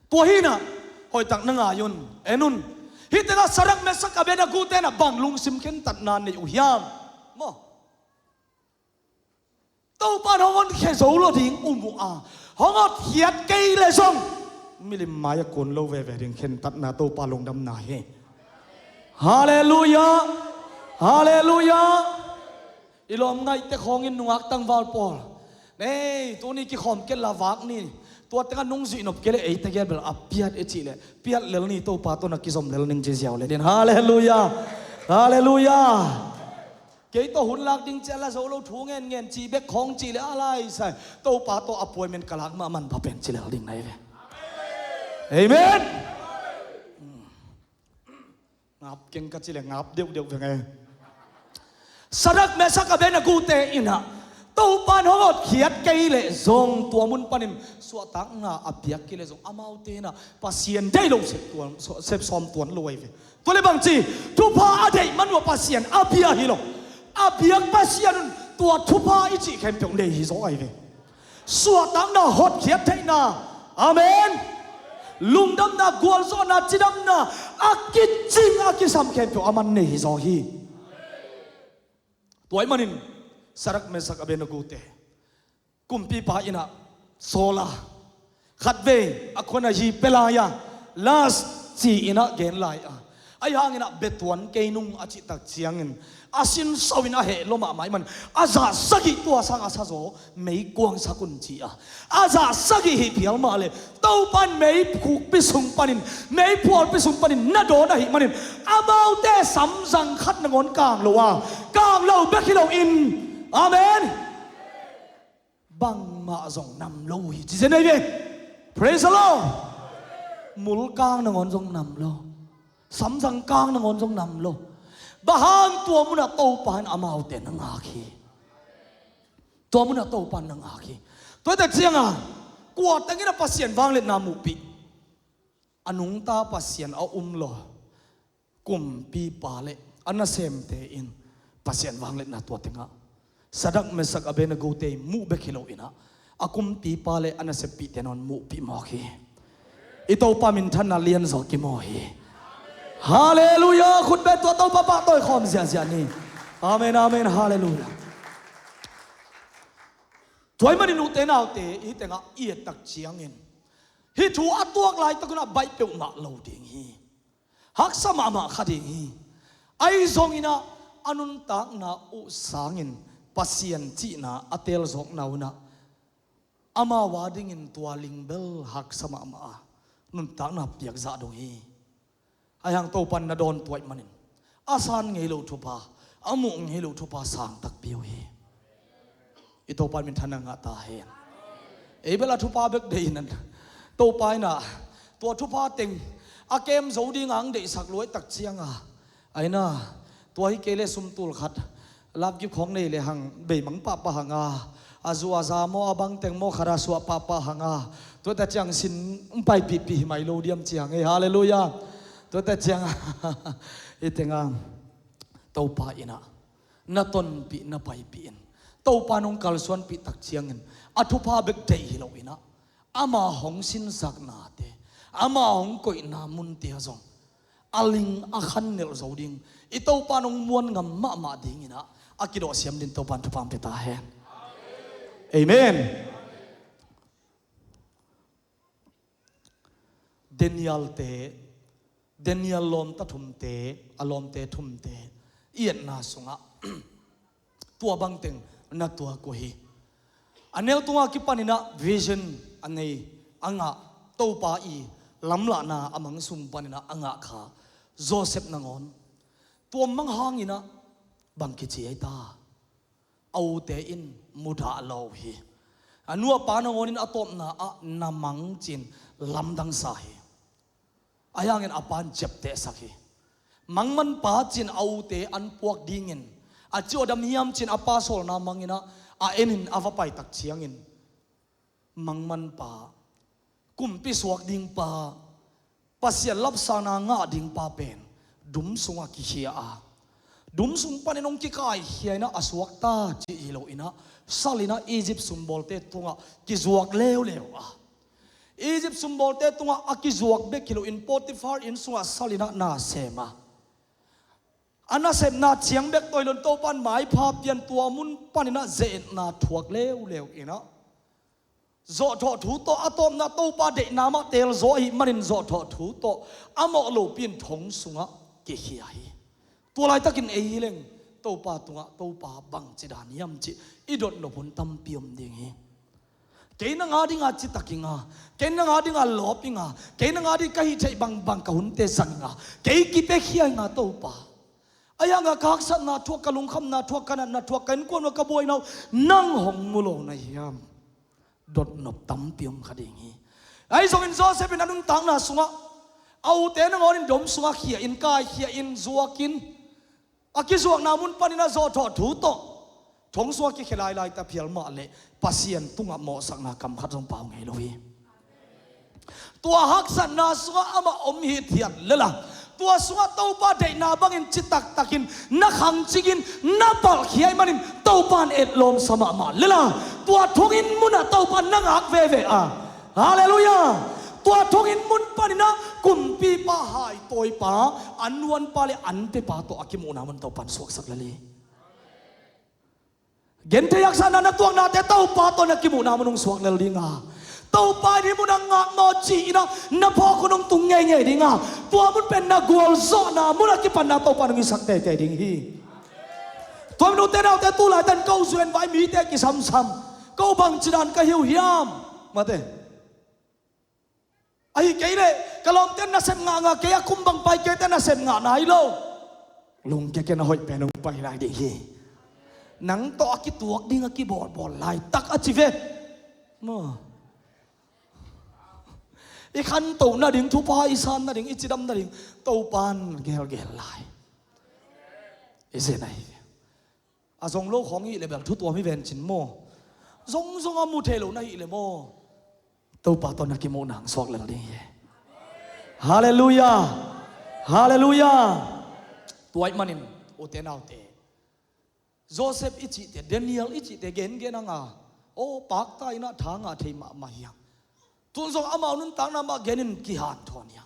Tua hi in ah, hoihtak na ngai un, en un. Hih tengah Sadrak, Mesak, Abednego te in ah bang lungsim khentatna nei uh hiam? Maw. Topa in hong honkhia zo lo ding um uh a, hong hotkhiat kei leh zong milim mai-ah kun lo veve ding khentatna, Topa lungdamna hi. Halleluiah. Halleluiah. I lawm ngaihte khawngin nungak tangval pawl, nei, tuni kikhawm kei la vak ni. Tua tengah nong zuih nop kei leh ei tegel bel a piat i cih leh piat lel ni, Topa tawh na kizom lel ning ci ziau lel in. Halleluiah. Halleluiah. Kei tawh hun lak ding ci a la zo lo, thu ngenngen cih bek khawng cih leh a lai sai. Topa tawh appointment ka lak mah, man pha pen ci lel ding na hi ve. Amen. Ngap keng ka cih leh ngap deuhdeuh veng e. Sadrak, Mesak, Abednego te in ah Topa in hong hotkhiat kei leh zong tua mun panin suahtakna a piak kei leh zong amaute in ah Pasian deih lo sep tuan, sep sawm tuan lo ahi ve. Tua leh bangci, thupha a deih man uh a Pasian a bia hi lo. A biak Pasian un tua thupha i cih khempeuh nei hi zaw ahi ve. Suahtakna, hotkhiat theihna. Amen. Lungdamna, gualzawhna, cidamna, a kicing a kisam khempeuh aman nei hi zaw hi. Tua ahih manin Sadrak, Mesak, Abednego te kumpipa in ah sawl a, khatvei a khuan a hi pia lai a, last ci-in ah gen lai a, ahi hangin ah bia tuan kei nung a cih tak ciangin a sinso in a heh lua mahmah ahih man a zah sagih tua sang a sa zaw meikuang sak un ci a, a zah sagih hih phial mah leh Topa in meikhukpi sung panin, meiphualpi sung panin na dawn ahih manin amaute samzang khat nangawn kang lo a, kang lo bek hi loin, amen, bangmah zong nam lo uh hi ci zen ahi ve. Praise the Lord. Mul kang nangawn zong nam lo. Samzang kang nangawn zong nam lo. Bang hang? Tua munah Topa in amaute na ngak hi. Tua munah Topa in na ngak hi. Tua hi tak ciangin kua tengin a Pasian vangliatna muhpih? A nungta Pasian a um lo kumpipa leh a nasemte in Pasian vangliatna tua tengah Sadrak, Mesak, Abednego te muh bek hi lo in ah, a kumpipa le a naseppihte nawn muhpih mawk hi. I Topa minthanna lianzaw kimu hi. Halleluiah. Khutbeng tua Topa pahtawi khawm ziahziah ni. Amen, amen, halleluiah. Tua ahih manin ute naute, hih tengah i et tak ciangin hih thu a tuak laitak un ah baih peuhmah lo ding hi. Haksa mahmah kha ding hi. Ahi zongin ah a nuntakna uh sangin Pasian cihna a teelzawkna un ah amau a dingin tua ling bel haksa mahmah a nuntakna piakzah dong hi. Ahi hang Topan na dawn tua ahih manin a san ngei lo thupha, a muh ngei lo thupha sang takpi uh hi. I Topan minthanna ngah ta hen. Ei bel a thupha bek deih in ah, Topa in ah tua thupha teng a kem zo ding a hong deihsak luai tak ciang a, aina, tua hi kei le sum tul khat, lapkip khawng nei le hang beimang pahpah hang a, a zu a za maw, a bang teng maw, khat a suah pahpah hang a, tuate ciang sin hong paipihpih hi mai lo diam ci hang ei. Halleluiah. Tuate ciang hih teng a Topa in ah na tonpih, na paipih in, Topa nong kalsuanpih tak ciangin a thupha bek deih hi lo in ah, ama hong sinsaknate, ama hong koihna munte ah zong a ling a khan nelh zo ding, i Topa nong muan ngam mahmah dingin ah a kidawhsiam dingin Topan thupha hong pia ta hen. Amen. Daniel te, Daniel lawmta thumte, a lawmte thumte i etna sungah tua bangteng na tuak uh hi. A neu tungah kipanin ah vision a nei, a ngah, Topa i lamlahna a mang sung panin ah a ngah kha Joseph nangawn tua mang hangin ah bang kici ei ta? A ute in mudah lo hi. A nu a pa nangawnin a tawpna ah na mang ci-in lamdangsa hi. Ahi hangin a pa'n ciaptehsak hi. Mangmanpa ci-in a ute an puak dingin a ci-awh dam hiam ci-in a pa sawlna mangin ah a enin a va paitak ciangin, mangmanpa, kumpi suak dingpa, Pasian lapsakna ngah dingpa pen dum sungah kikhia a, dum sung panin hong kikaikhia in ah a suak ta cih hi lo in ah, sal in ah Egypt sumbawlte tungah kizuak leuleu a, Egypt sumbawlte tungah a kizuak bek hi loin Potiphar inn sungah sal in ah na sem a, a nasepna ciang bek tawh hi loin Topa'n maipha pian, tua mun panin ah ze-etna thuak leuleu in ah, zawhthawh thu tawh, a tawpna Topa deihna mah teelzaw ahih manin zawhthawh thu tawh a mawh lopi-in thong sungah kikhia hi. Tua laitakin ei hi leng Topa tungah, Topa bangci dan hiam cih i dotnop hun tampi om ding hi. Kei nang a dinga citak ing a, kei nang a dinga lawp ing a, kei nang a ding ka hih theih bangbang ka hunte zang ing a, kei kipiakhia ing a Topa. Ahi hangah ka haksatna thuak, ka lungkhamna thuak, ka natna thuak, ka innkuan uh a ka buaina uh nang hong mu lo na hiam? Dotnop tampi om kha ding hi. Ahi zongin Joseph in a nuntakna sungah a ute nangawnin dum sungah khia in, kaikhia in, zuak in, a kizuakna mun panin a zawhthawh thu tawh thong sungah kikhia lailai ta phial mah leh Pasian tungah mawhsakna kam khat zong pau ngei lo hi. Tua haksatna sungah amah om hithiat lel a, tua sungah Topa deihna bangin citaktakin na khangcingin na palhkhia ahih manin Topa'n etlawmsa mahmah lel a, tua thonginn munah Topa'n na ngak veve a. Halleluiah. Tua thonginn mun panin ah kumpipa, haitawipa, an nuanpa le an pepa tawh a kimuhna mun Topa'n suaksak lel hi. Genthei haksatna na tuaknate Topa tawh na kimuhna mun hong suak lel ding a, Topa in hih mun ah ngak maw ci-in ah na phawk hun hong tung ngeingei ding a, tua mun pen na gualzawhna mun a kipanna Topa in hong hisak teitei ding hi. Tua min ute naute, tu laitan ko zuen vai mite kisamsam, ko bangci dan ka hi uh hiam? Mate. Ahi kei leh ka lawmte nasep ngahngah, kei a kum bang pai, keite nasep ngah nai lo. Lungkia kei, na hoih pen hong pai lai ding hi. Nang tawh a kituak ding a kibawlbawl laitak a ci ve. Maw, i khantoh nading, thupha i san nading, i cidam nading Topa'n gelgel lai. I zen ahi ve. A zong lo khawng i hih leh bel thu tuam hi ven cin maw? Zongzong a mu thei lo na hih leh maw? Topa tawh na kimuhna hong suak lel ding hi. Halleluiah. Halleluiah. Tua ahih manin ute naute, Joseph i cihte, Daniel i cihte gengen a nga, aw, pakta in ah tha ngah thei mahmah hi a. Tun zong amau nuntakna mah genin kihanthawn hi a.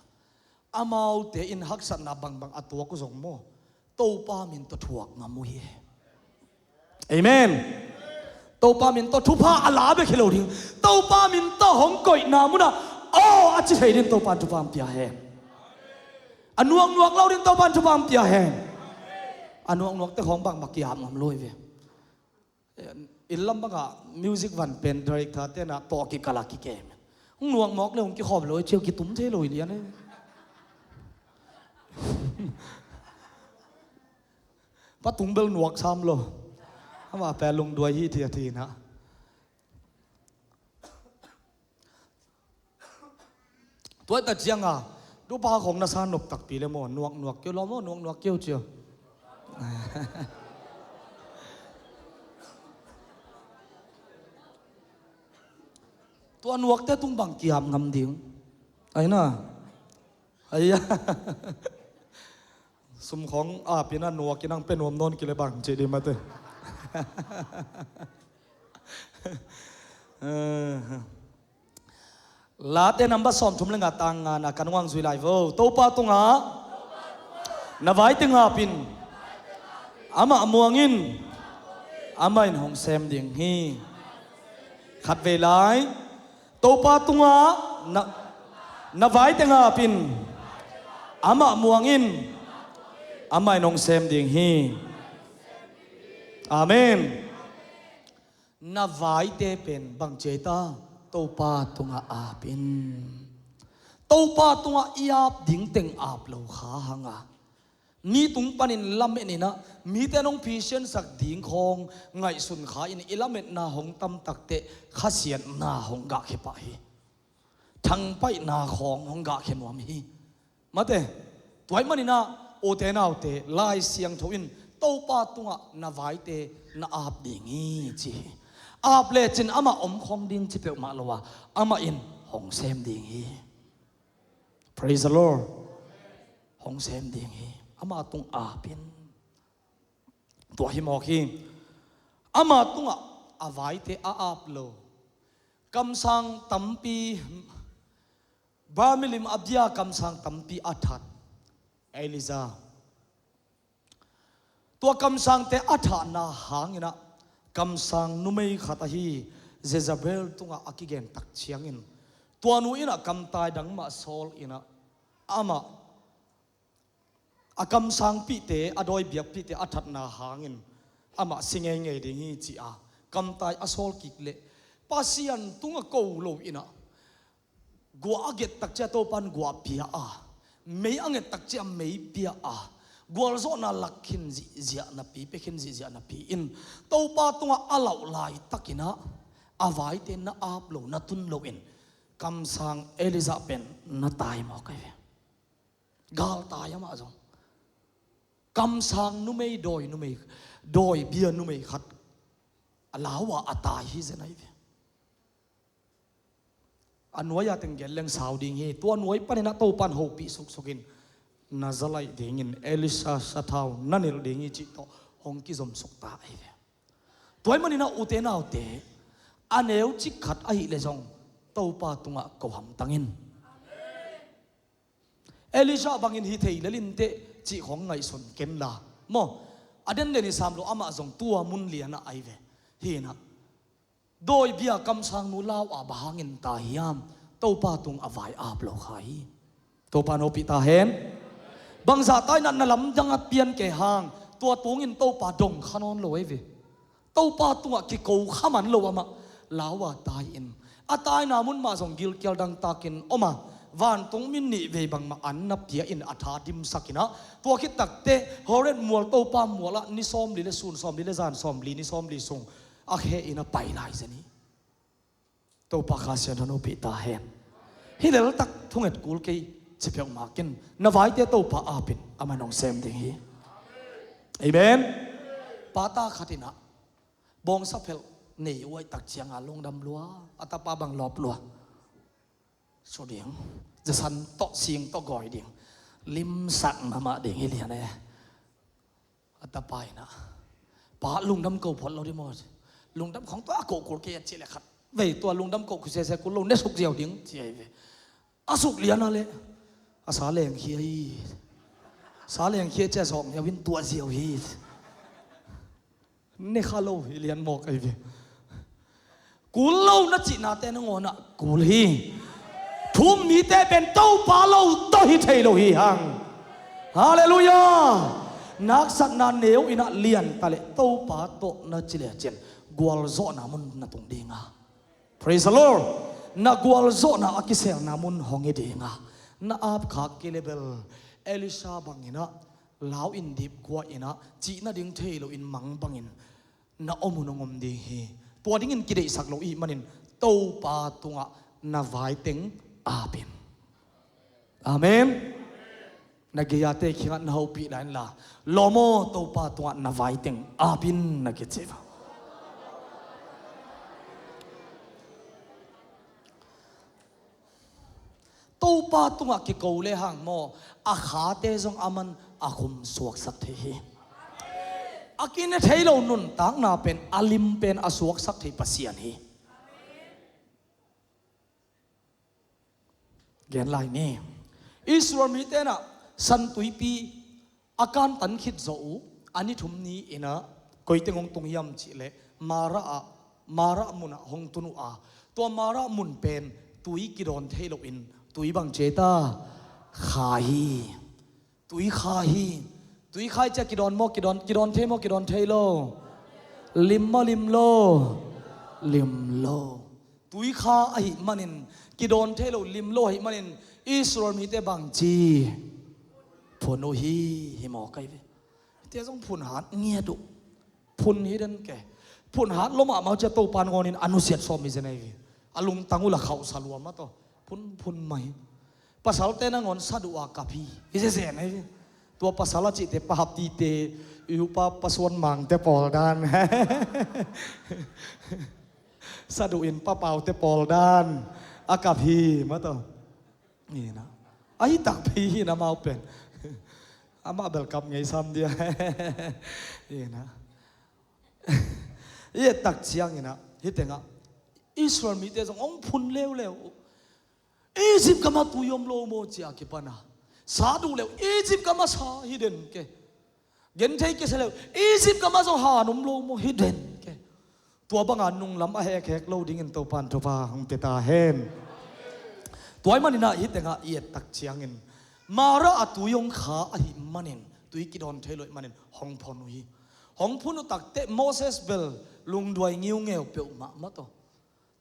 Amaute in haksatna bangbang a tuak uh zong maw, Topa min tawh thuak ngam uh hi. Amen. Topa min tawh thupha a la bek hi lo ding. Topa min tawh hong koihna munah aw a ci thei ding Topa in thupha hong pia hen. A nuaknuak lo ding Topa in thupha hong pia hen. A nuaknuakte khawng bangmah kiap ngam lo hi ve. Inn lam bangah music van pen director tenah tawh kikal a kikem. Hong nuaknuak le hong kikhawm lo hi, ciau kitum thei lo hi lian e. Pa tung bel nuak sam lo. Amah pen lungduai hi thia thinah. Tua hi ta cianga, tupa khong na sa nop takpi le maw, nuaknuak keu lo maw, nuaknuak keu cia. Tua nuakte tung bang kiap ngam ding. Ai na. Ai ya. Sum khong apin a nuak in ang pe nuam nawn kile bang ci di mate. Late number sawmthum le nga tang nga na kan nguang zui lai vo. Topa tungah na vaite ngapin, amah muangin, amah in hong sem ding hi. Khat vei lai. Topa tungah na, na vaite ngapin, amah muangin, amah in hong sem ding hi. Amen. Na vaite pen bang ci ei ta? Topa tungah apin. Topa tungah i ap ding teng ap lo kha hanga, mi tung panin lamet in ah mite nong phisiansak ding khawng ngaihsun kha in i lametna hong tam takteh khasiatna hong gahkhia pah hi. Thangpaihna khawng hong gahkhia nuam hi. Mate, tua ahih manin ah ute naute, Lai Siangtho in Topa tungah na vaite na ap ding hi ci hi. Ap lecin amah om khawm ding ci peuhmah lo a, amah in hong sem ding hi. Praise the Lord. Hong sem ding hi. Amah tung apin. Tua hi mawk hi. Amah tungah a vaite a ap lo, kamsang tampi, bar milim a bia kamsang tampi a that Elijah. Tua kamsangte a thahna hangin ah kamsang numei khat ahi Jezebel tungah a kigen tak ciangin, tua nu in ah kamtai dang mah sawl in ah, amah a kamsangpihte, a dawi biakpihte a thatna hangin amah si ngeingei ding hi ci a, kamtai a sawl kik leh Pasian tungah ko lo in ah, guah a get tak ciang Topa in guah pia a, mei a nget tak ciang mei pia a, gualzawhna lak khin zihziah napi, pia khin zihziah napi in Topa tungah a lauh laitakin ah a vaite na ap lo, na tun lo in kamsang Elijah pen na tai mawk ahi ve. Galtai amah zong. Kamsang numei, dawi numei, dawi bia numei khat a lau a, a tai hi zen ahi ve. A nuai-a teng gen leng sau ding hi. Tua nuai panin ah Topa in hopih suksukin na za laih dingin Elisha sathau na nilh ding hi cih tawh hong kizom suk ta ahi ve. Tua ahih manin ah ute naute, a neu cik khat ahih leh zong Topa tungah ko hamtang in. Elisha bangin hi thei lel inteh cih khong ngaihsun ken la maw. A den den hi sam lo, amah zong tua mun lianah ahi ve. Hi in ah dawi bia kamsang nu lau a bang hangin tai hiam? Topa tung a vai ap lo kha hi. Topa in hopih ta hen. Bangzah tai in ah na lamdang a pian kei hang, tua tungin Topa dong kha nawn lo ahi ve. Topa tungah kiko kha man lo amah lau a tai in, a taina mun mah zong gilkial dangtakin om a, vantung mi nih vei bangmah an na pia in a tha dimsak in ah, tua khit takteh Horeb mual, Topa mual ah ni sawmli le sun sawmli le zan sawmli, ni sawmli sung a khe in a pai lai zen hi. Topa Kha Siangtho in hopih ta hen. Hi leltak thunget kul kei ci peuhmah ken, na vaite Topa apin, amah in hong sem ding hi. Amen. Pata khat in ah bawngsa phelh nei uh ahih tak cianga lungdam lua, a tapa bang lawp lua. Su ding, zasan tawh sing tawh gawi ding, limsak mahmah ding hi lian e. A tapa in ah, Pa, lungdam ko phot lo ding maw? Lungdam khong tua ko kul kei a cih le khat vei tua lungdam ko khu sese kul lo ne suk ziau ding ci ahi ve. A suk lian a le a sa leng khia hi. Sa leng khia cia zawk ngiau in tua ziau hi. Ne kha lo hi lian mawk ahi ve. Kul lo na cihnate nangawnah kul hi. Thu-um mite pen Topa lo tawh hi thei lo hi hang. Halleluiah. Naksatna neu inah lian ta le Topa tawh na ci le cian gualzawhna mun na tung dinga. Praise the Lord. Na gualzawhna a kiselna mun hong hi dinga. Na apkhak kei le bel Elisha banginah lau in dipkua inah cih nading thei loin mang bangin na om hun hong om ding hi. Tua dingin kideihsak lo i hih manin Topa tungah na vaiteng apin. Amen. Na gei-ate khingah na hopih la inla, lawm aw, Topa tungah na vaiteng apin na kici va. Topa tungah kiko le hang maw, a khate zong a man a khum suaksak thei hi. A kine thei lo nuntakna pen a lim pen a suaksak thei Pasian hi. Gen lai ni. Israel mite inah San Tuipi a kantan khit zawh uh a ni thum ni inah koiteng hong tung hiam cih leh Marah ah, Marah munah hong tun uh a, tua Marah mun pen tui kidawn thei loin tui bang ci ta? Kha hi. Tui kha hi. Tui kha hi cia kidawn maw, kidawn, kidawn thei maw, kidawn thei lo? Lim maw, lim lo? Lim lo. Tui kha ahih manin kidawn thei lo, lim lo ahih manin Israel mite bangci phun uh hi, hi maw kai ve. Tia zong phun hat ngiat uh. Phun hi den ke. Phun hat lo mahmah uh cia Topa nangawnin a nusiat sawm hi zen ahi ve. A lungtang uh la khauhsa lua mah tawh phun phun mah hi. Pasalte nangawn saduh a kap hi, hi zezen ahi ve. Tua pasal a cihte pa Haptite, i upa Pa Suan Mangte pawl dan. Saduh in Pa Paute pawl dan a kap hi mah tawh. Ina. Ahi takpi hi na mau pen. Amah bel kap ngei sam dia. Ina. I et tak ciang ina, hi tengah Israel mite zong hong phun leuleu. Egypt gamah tui om lo maw cia kipana. Sa duh leu Egypt gamah sa hi den ke. Genthei kisia leu Egypt gamah zong han om lo maw hi den ke. Tua banga nunglam a hekhek lo dingin Topan thupha hong pia ta hen. Tua ahih maninah hi tengah i et tak ciangin Marah a tui hong kha ahih manin tui kidawn thei lo ahih manin hong phon uh hi. Hong phun uh takteh Moses bel lungduai ngiungeu peuhmah mah tawh.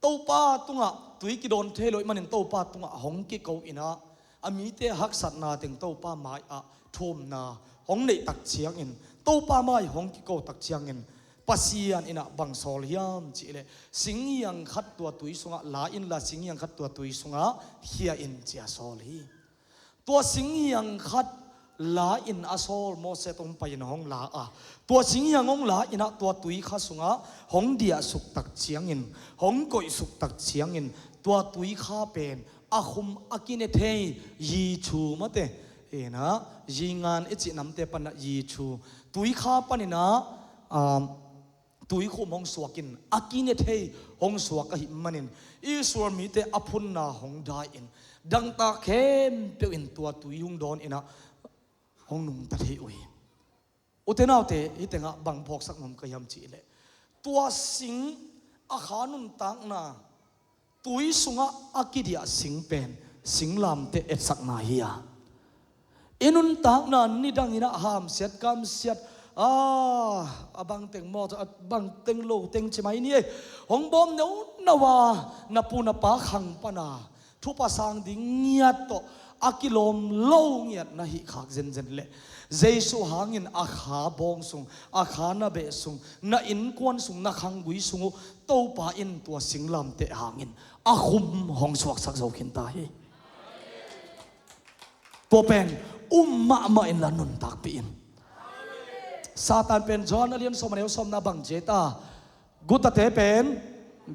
Topa tungah tui kidawn thei lo ahih manin Topa tungah hong kiko inah a mite haksatna teng Topa mai-ah thumna hong neih tak ciangin, Topa mai hong kiko tak ciangin Pasian inah bang sawl hiam cihleh singhiang khat tua tui sungah la inla singhiang khat tua tui sungah khia in cia sawl hi. Tua singhiang khat la in a sawl Moses hong pai in hong la a, tua singhiang hong la inah tua tui kha sungah hong diahsuk tak ciangin, hong koihsuk tak ciangin tua tui kha pen a khum a kine thei yi thu mate inah yi ngan i cih namte panah yi thu tui kha paninah, um, tui khum hong suak in a kine thei hong suak ahih manin Israel mite a phunna hong dai in dangtak khempeuh in tua tui hong dawn inah hong nungta thei uh hi. Ute naute hi tengah bang phawksak nuam ka hiam cihleh tua sing a kha nuntakna tui sungah a kidiah sing pen singlamteh etsakna hi a, i nuntakna nidang inah hamsiat kamsiat a, a bangteng maw a bangteng lo teng ci mai ni ei. Hong bawm neunau a na pu na pa khang pana thupha sang ding ngiat tawh a kilawm lo ngiat na hih khak zenzen leh Jesuh hangin a kha bawng sung, a kha na beh sung, na innkuan sung, na khanggui sung uh Topa in tua singlamteh hangin a khum hong suaksak zo khin ta hi. Tua pen um mahmah inla nuntakpih in. Satan pen John a lian sawm a neu sawmna bang ci ta? Gutate pen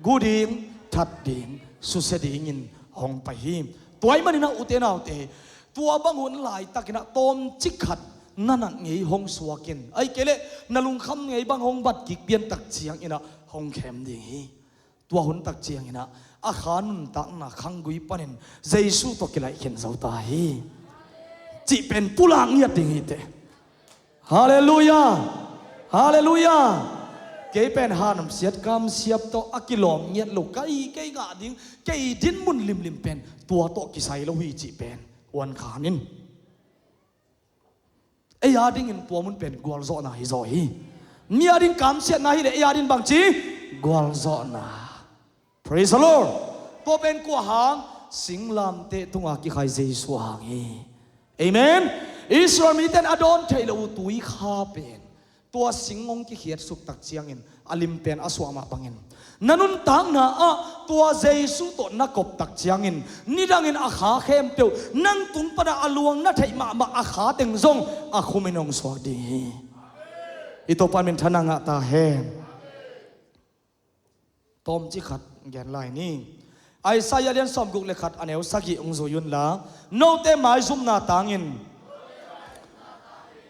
gu ding, that ding, susia dingin hong pai hi. Tua ahih maninah ute naute tua bang hun laitakinah tawmcik khat na nat ngei hong suak in, ahih kei leh na lungkham ngei bang hong bat kik pian tak ciangin ah hong khem ding hi. Tua hun tak ciangin ah a kha nuntakna khanggui panin Jesu tawh kilaih khin zo ta hi, cih pen pulak ngiat ding hi teh. Halleluiah! Halleluiah! Kei pen hanam siat kam siat tawh a kilawm ngiat lo, kei, kei ngah ding, kei dinmun limlim pen tua tawh kisai lo hi cih pen uan khan in. Ei a dingin tua mun pen gualzawhna hi zaw hi. Mi a ding kamsiatna hi leh ei a ding bangci gualzawhna. Praise the Lord. Tua pen kua hang? Singlamteh tunga kikhai Jesu hang hi. Amen. Israel mite in a dawn theih loh uh tui kha pen tua sing hong kikhiat suk tak ciangin a lim pen a suah mah bangin, na nuntakna ah tua Jesu tawh na kop tak ciangin nidangin a kha khempeuh, nang tung pana a luang na theih mahmah a kha teng zong a khumin hong suak ding hi. I Topa min thana ngah ta hen. Tawmci khat gen lai ni. Isaiah lian sawmguk le khat, a neu sagih hong zui unla, note maizumna tangin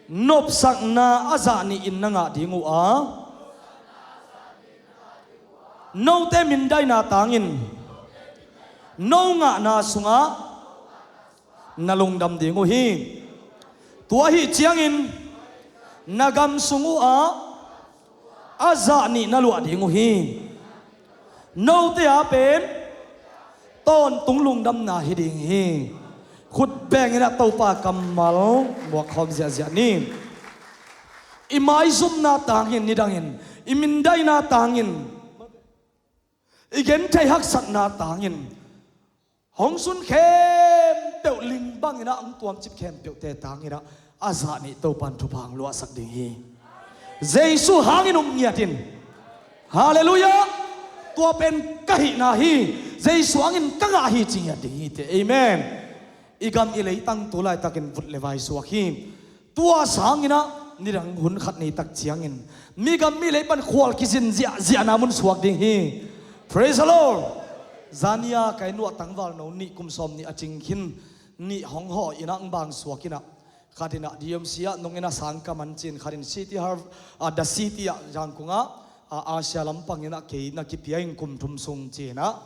nopsakna a zah nihin na ngah ding uh a, note mindaina tangin no ngahna sungah na lungdam ding uh hi. Tua ahih ciangin na gam sung uhah a zah nih na luah ding uh hi. Note a pen tawntung lungdamna hi ding hi. Khut bengin ah Topa kammal muakkhawm ziahziah ni. I maizumna tangin nidangin, i mindaina tangin, i genthei haksatna tangin, hong sun khempeuh ling bangin ah hong tuamcip khempeuhte tangin ah a zah nih Topan thupha hong luahsak ding hi. Jesu hangin um ngiat in. Halleluiah. Tua pen ka hihna hi. Jesu hangin ka ngah hi ci ngiat ding hi teh. Amen. I gam i leitang tu laitakin vut le vai suak hi. Tua sangin ah nidang hun khat nei tak ciangin mi gam mi lei pan khual kizin ziahziahna mun suak ding hi. Praise the Lord. Zania ka inn uah tangval no nih, kum sawm nih a cing khin nih hong hawh in ah hong bang suak in ah, khat in ah D M C ah nong in ah sang ka man ci-in, khat in City Har-, ah, The City ah, Zangkong ah, ah, Asia lampang in ah kei na kipia in kum thum sung ci-in ah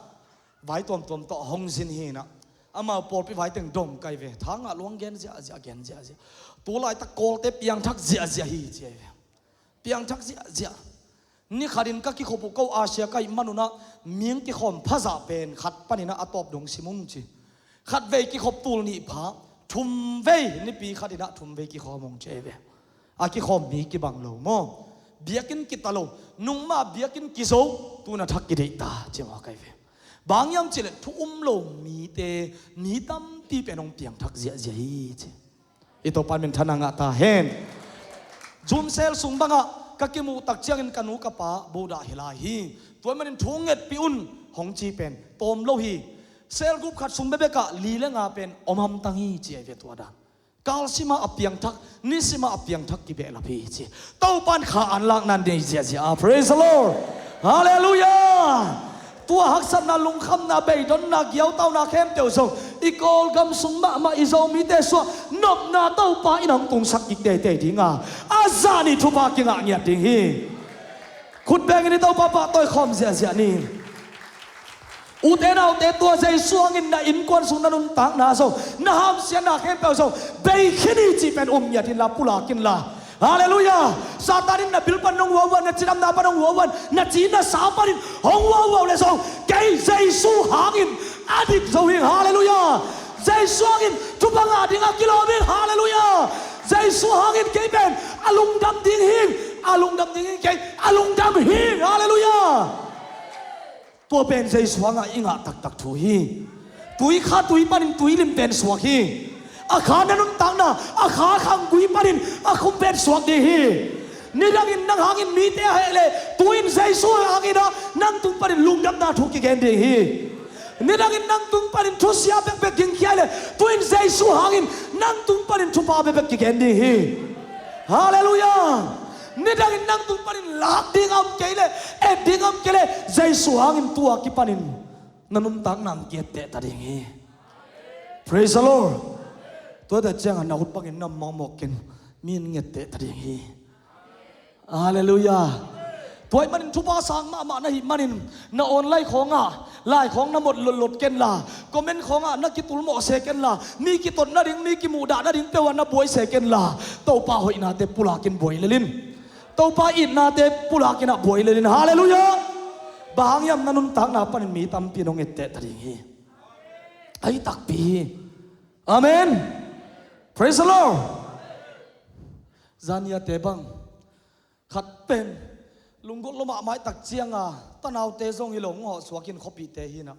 vai tuamtuam tawh hong zin hi in ah, amau pawlpi vai teng dong kai ve. Thangah luang gen ziahziah, gen ziahziah. Tu laitak Kawlte piangthak ziahziah hi ci ai ve. Piangthak ziahziah. Ni khatin ka kikhop uh, ko Asia ka hih manun ah mihing kikhawm phazah pen khat panin ah a tawp dong sim ung ci. Khatvei kikhop tul nih pha, thumvei, nipi khatin ah thumvei kikhawm ung ci ai ve. A kikhawm mi kibang lo maw? Biakinn kita lo, nungmah biakinn kizo, tun a thak kideih ta ci maw kai ve. Bang hiam cih leh thu um lo mite, mi tampi pen hong piangthak ziahziah hi ci. I Topa min thana ngah ta hen. Jumsel sung bangah ka kimuh tak ciangin ka nu ka pa buhdah hi lai hi. Tua ahih manin thu ngetpih un hong ci pen tawm lo hi. Cell group khat sung bekbekah li le nga pen om hamtang hi ci ai ve tua dan. Kalsima a piangthak, nisima a piangthak kibehlap hi ci. Topan kha an lakna nei ziahziah a. Praise the Lord. Halleluiah. Tua haksatna, lungkhamna, beidonna, giautauna khempeuh zong i Kawlgam sung mahmah i Zomite suah nopna Topa in hong tungsak kik teitei dinga a zah nih thupha kingah ngiat ding hi. Khut bengin i Topa pahtawi khawm ziahziah ni. Ute naute, tua Jesu hangin na innkuan sung, na nuntakna zong, na hamsiatna khempeuh zong bei khin hi cih pen um ngiat inla, pulak inla. Halleluiah. Satan in na bil pan hong huauhuan, na cidamna pan hong huauhuan, na ci na sa panin hong huauhuau le zong, kei Jesu hangin a dik zo hing. Halleluiah. Jesu hangin thupha ngah ding a kilawm hing. Halleluiah. Jesu hangin kei pen a lungdam ding hing. A lungdam ding hing kei. A lungdam hing. Halleluiah. Tua pen Jesu hangah i ngah taktak thu hi. Tui kha tui panin tui lim pen suak hi. A kha na nuntakna, a kha khanggui panin a khum pen suak ding hi. Nidangin nang hangin mite a heh leh, tu-in Jesu hangin ah nang tung panin lungdamna thu kigen ding hi. Nidangin nang tung panin thusia bekbek gingkhia leh, tu-in Jesu hangin nang tung panin thupha bekbek kigen ding hi. Halleluiah. Nidangin nang tung panin lak ding a om kei leh, et ding a om kei leh, Jesu hangin tua kipanin na nuntakna hong ki-etteh ta ding hi. Praise the Lord. Tua ta ciangah na ut bangin na mawkmawk ken. Mi in ngetteh ta ding hi. Halleluiah. Tua ahih manin thupha sang mahmah na hih manin na online khawngah lai khawng na mot lotlot kenla, comment khawngah na kitulmawh se kenla, mi kitot nading, mi kimuhdah nading peuhah na buai se kenla, Topa hoihnate pulakin buai lelin, Topa itnate pulakinah buai lelin. Halleluiah. Bang hang hiam na nuntakna panin mi tampi in hong etteh ta ding hi. Ahi takpi hi. Amen. Praise the Lord. Zaniate bang khat pen lunggulh lua mahmah tak cianga tanaute zong hi lo, hong hawh suakin khuapihte hinah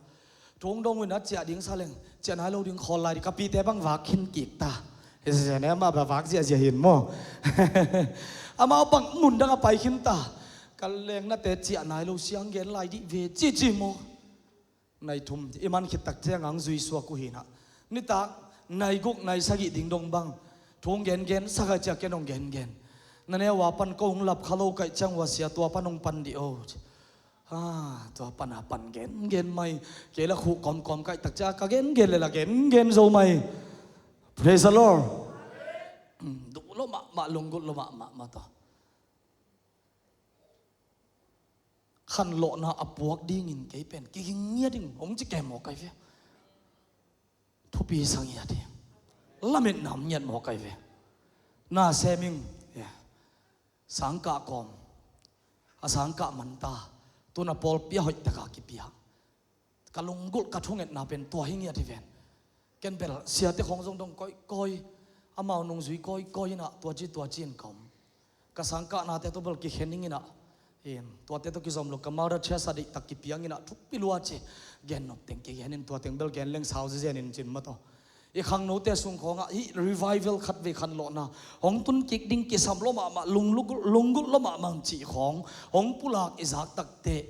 thu hong dong uh inah ciah ding sa leng ciah nai lo ding khawl lai ding, ka pite bang vak khin kik ta. Hi zia ne, amah bang vak ziahziah hin maw. Amah bang mundang a pai khin ta. Ka lengnate ciah nai lo, siang gen lai dih ve cici maw. Nai thum i man khit tak ciang hong zui suak uh hinah, nitak nai guk nai sagih ding dong bang thu hong gengen sak a, ciah ken hong gengen. Na neu a pan ko hong lap kha lo kaih ciang uh a sia, tua pan hong pan dih o. Ha, tua pana pan gengen mai. Kei la khuh kawmkawm kaih tak ciah ka gengen le la gengen zo mai. Praise the Lord. Hmm, duh lua mahmah, lunggulh lua mahmah mah tawh. Khanlawhna a puak dingin kei pen kiging ngiat ing hong ci kem maw kai ve. Thupi sa ngiat hi. Lametna om ngiat maw kai ve. Na sem ing. Yeah. Sangkah kawm, a sangkah manta, tuna pawlpi a hoih taka kipia. Ka lunggulh ka thungetna pen tua hi ngiat hi ven. Ken bel siate khawng zong dong kawikawi, amau nungzui kawikawi inah tua ci tua ci in ka om. Ka sangkahnate tawh bel kikhen ing inah, in tuate tawh kizom lo, ka Mother Teresa deihtak kipiang inah thupi lua ci. Gen nop teng kigen in, tua teng bel gen leng sau zizen in cin mah tawh. I khangnote sung khawngah hih revival khatvei khanlawhna hong tun kik ding kisam lua mahmah, lunggulh, lunggulh lua mahmah cih khawng hong pulak i zak takteh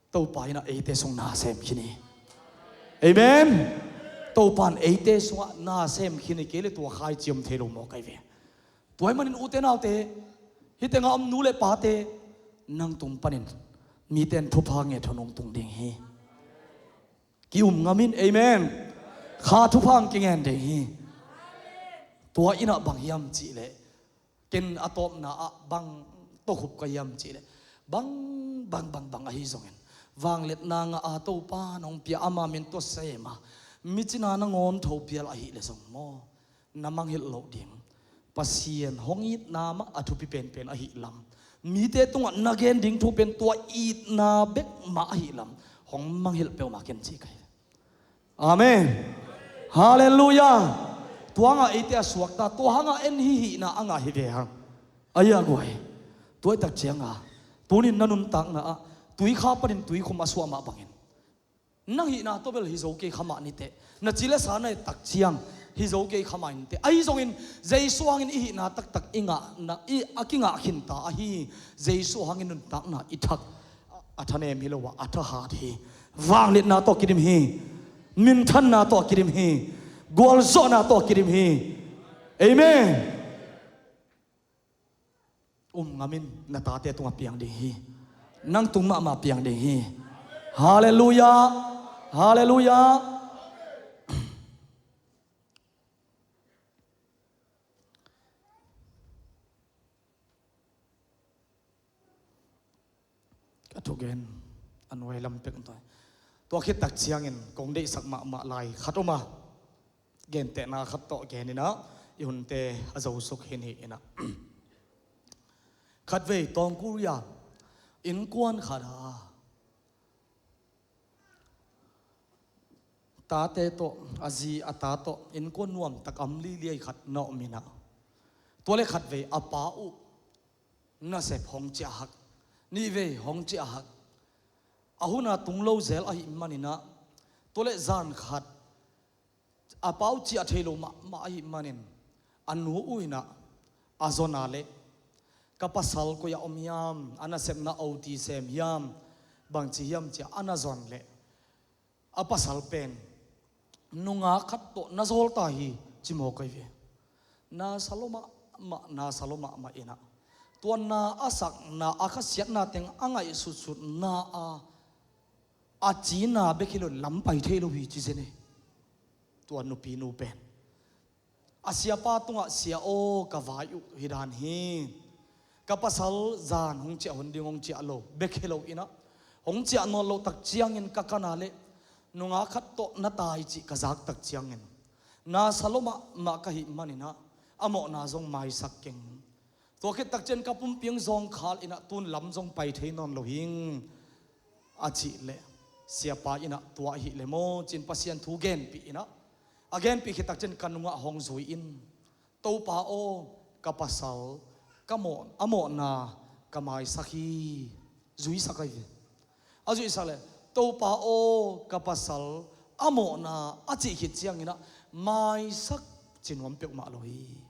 Topa inah eite sung na sem khin hi. Amen. Topa in eite sungah na sem khin hi, kei le tua khaici om thei lo maw kai ve. Tua ahih manin ute naute, hih tengah om nu le pate, nang tung panin mite in thupha nget hong tung ding hi. Ki-um ngam in, amen. Kha thupha hong kingen ding hi. Tua inah bang hiam cihleh, ken a tawpna ah bang tawh khup ka hiam cihleh, bang, bang, bang, bang ahi zongin, vangliatna ngah a Topa in hong pia ama min tawh sem a, mi cina nangawn tho pial ahih leh zong maw, na mangngilh loh ding. Pasian hong itna mah a thupi penpen ahih lam, mite tungah na gen ding thu pen tua itna bek mah ahih lam, hong mangngilh peuhmah ken ci kai. Amen. Halleluiah. Tua hangah eite a suakta, tua hangah en hi hihna a ngah hi ve hang. Ahi a guai. Tua ahih tak cianga tunin na nuntakna ah tuikha panin tuikhum a suah mah bangin, nang hihna tawh bel hi zo kei kha mah niteh. Na ci le sa na et tak ciang hi zo kei kha mah inteh. Ahi zongin Jesu hangin i hihna taktak i ngahna, i, a kingah khinta ahi. Jesu hangin nuntakna i thak a thanem hi lo a, a thahat hi. Vangliatna tawh kidim hi. Minthanna tawh kidim hi. Gualzawhna tawh kidim hi. Amen. Um ngam in, na tate tungah piang ding hi. Nang tung mahmah piang ding hi. Halleluiah. Halleluiah. Ka thugen a nuai lam pek tua. Tua khit tak ciangin kong deihsak mahmah lai khat om a, gentehna khat tawh gen inah i hunte a zosuk hi ni inah. Khatvei Tawngkuria innkuan khat a tate tawh, a zi a ta tawh innkuan nuamtak a om liliai khat na om inah, tua le khatvei a pa uh nasep hong ciah hak, nihvei hong ciah hak. A huna tung lo zel ahih maninah, tua le zan khat a pa uh ciah thei lo mahmah ahih manin a nu uh inah a zon a leh, ka pasal koi-ah om hiam, a nasepna oti sem hiam, bangci hiam ci-a a na zon leh, a pasal pen nungak khat tawh na zawl ta hi, ci mawk ahi ve. Na sa lua mahmah, na sa lua mahmah inah, tua na a sakna, a khasiatna teng a ngaihsutsutna a, a cina bek hi lo in lam pai thei lo hi ci zen hi. Tua nupinu pen a siapa tungah, "Sia aw, ka vai uh hi dan hi. Ka pasal zan hong ciah hun ding hong ciah lo, bek hi lo inah, hong ciah nawn loh tak ciangin ka kan a leh nungak khat tawh na tai cih ka zak tak ciangin na sa lua mahmah ka hih maninah a mawhna zong maisak keng. Tua khit tak ciang ka pumpi hong zawngkhal inah tun lam zong pai thei nawn lo hing," a cih leh, siapa inah, "Tua ahih leh maw," ci-in Pasian thu genpih inah, a genpih khit tak ciang, "Ka nungah hong zui in. 'Topa aw, ka pasal ka mawh, a mawhna ka maisak hi,' zuisak ahi ve. A zuisak leh, 'Topa aw, ka pasal a mawhna,' a cih khit cianginah maisak ci nuam peuhmah lo hi."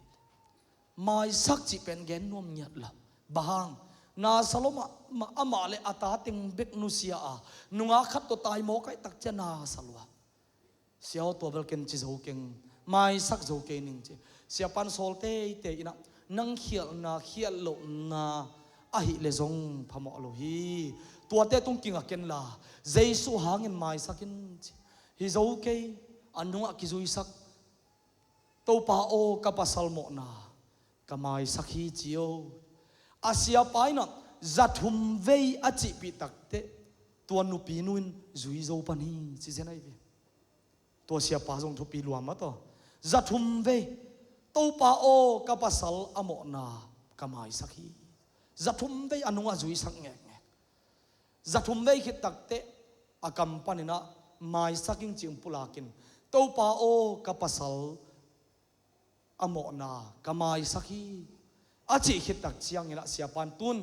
Maisak cih pen gen nuam ngiat lo. Bang hang? Na sa lua mahmah, amah le a ta teng bek nusia a, nungak khat tawh tai mawk ahih tak ciang na sa lua. "Sia aw, tua bel ken ci zo keng, maisak zo kei ning," ci. Siapan sawl teitei inah, "Nang khialhna, khialh lohna ahih leh zong phamawh lo hi. Tuate tung kinga ken la, Jesu hangin maisak in," ci. "Hi zo kei, a nungah kizuisak, 'Topa aw, ka pasal mawhna ka maisak hi,' ci aw." A siapa inah za thum vei a cihpih takteh, tua nupinu in zui zo pan hi, ci zen ahi ve. Tua siapa zong thupi lua mah tawh. Za thum vei, "Topa aw, ka pasal a mawhna ka maisak hi." Za thum vei a nungah zuisak ngekngek. Za thum vei khit takteh a kam paninah, "Maisak ing," ci-in pulakin, "Topa aw, ka pasal a mawhna ka maisak hi," a cih khit tak cianginah siapan, "Tun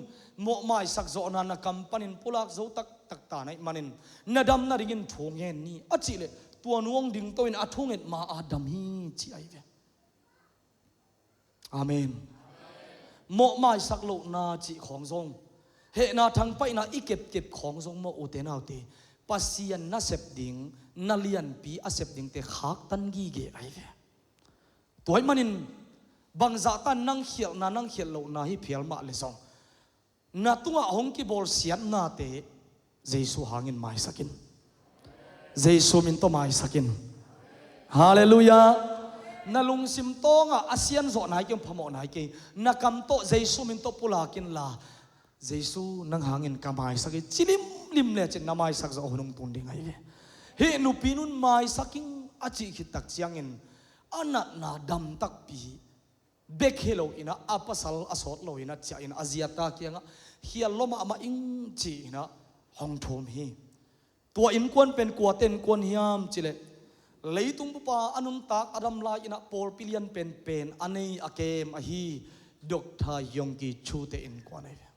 mawh maisak zawhna na kam panin pulak zo taktak ta na hih manin na dam nadingin thu ngen ni," a cih leh, tua nu hong dingto in a thunget ma-a dam hi, ci ahi ve. Amen. Mawh maisak lohna cih khawng zong, hehna thangpaihna i kepkep khawng zong maw, ute naute, Pasian nasep ding, na lianpi a sep dingte khaktan gige ahi ve. Tua ahih manin, bangzahtan nang khialhna, nang khialh lohna hi phial mah leh zong, na tungah hong kibawlsiatnate Jesu hangin maisak in. Jesu min tawh maisak in. Halleluiah. Na lungsim tawngah a sianzawh nai kei, phamawh nai kei. Na kam tawh Jesu min tawh pulak inla, "Jesu, nang hangin ka maisak hi," ci limlim lecin na maisak zawh hun hong tun ding ahi ve. Hih nupinun "Maisak ing," a cih khit tak ciangin a natna dam takpi, bek hi lo inah, a pasal a sawt lo inah ciah in a zi a ta kiangah, "Khial lua mahmah ing," ci inah hong thum hi. Tua innkuan pen kuate innkuan hiam cih leh, leitung bupa a nuntak a dam lai inah pawlpi lian penpen a nei a kem ahi Doctor Yonggi Cho te innkuan ahi ve.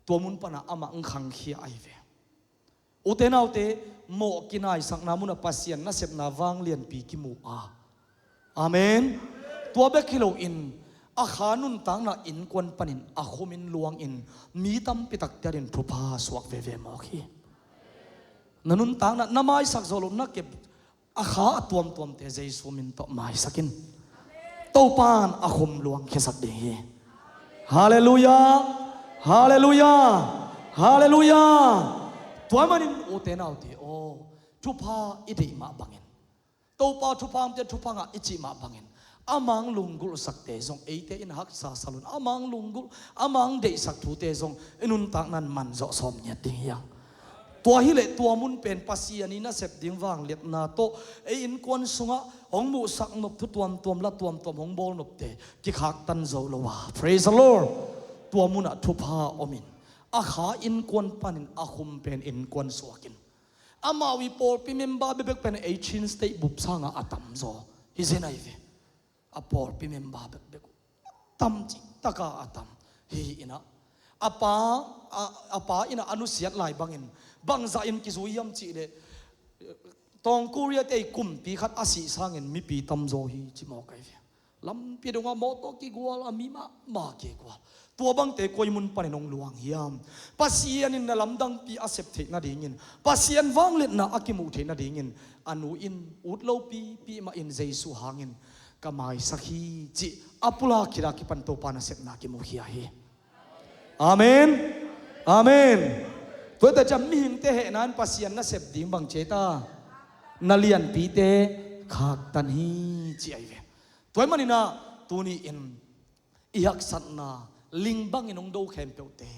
Tua mun panah amah hong khangkhia ahi ve. Ute naute, mawh kinaisakna munah Pasian nasepna vanglianpi kimu a. Amen. Tua bek hi loin, a kha nuntakna innkuan panin a khumin luangin mi tampi takte adingin thupha suak veve mawk hi. Na nuntakna, na maisak zawh loh, na kep a kha a tuamtuamte Jesu min tawh maisak in. Topan a khum luang khiasak ding hi. Halleluiah. Halleluiah. Halleluiah. Tua manin ute naute aw, thupha i deih mah bangin, Topa thupha hong pia, thupha ngah i cih mah bangin, a mang lunggulhsakte zong eite in haksa salun, a mang lunggulh, a mang deihsak thute zong i nuntakna in manzawh sawm ngiat ding hi hang. Tua hileh tua mun pen Pasian i nasep ding vangliatna tawh ei innkuan sungah hong muhsak nop, thu tuamtuam, la tuamtuam hong bawl nopte kikhaktan zo lo a. Praise the Lord. Tua munah thupha omin, a kha innkuan panin a khum pen innkuan suakin, amau i pawlpi member bekbek pen ei Chin State bup sangah a tamzaw hi zen ahi ve. A pawlpi member bekbek uh tam cihtaka a tam hi inah, a pa, a, a pa inah a nusiat lai bangin, bangzah in kizui hiam cih leh, Tawng Korea te i kumpi khat a sih sangin mipi tamzaw hi ci mawk ahi ve. Lampi dongah mawtaw kigual a, mi mahmah kigual. Tua bangte koi mun panin hong luang hiam? Pasian in na lamdangpi a sep theih nadingin, Pasian vangliatna a kimuh theih nadingin, a nu in ut lopipi mahin Jesu hangin ka maisak hi cih a pulak khit a kipan Topa nasepna kimukhia hi. Amen. Amen. Tua hi ta ciang mihingte hehna in Pasian nasep ding bang ci ta? Na lianpite khaktan hi, ci ahi ve. Tua ahih manin ah tuni-in i haksatna ling bangin hong do khempeuhte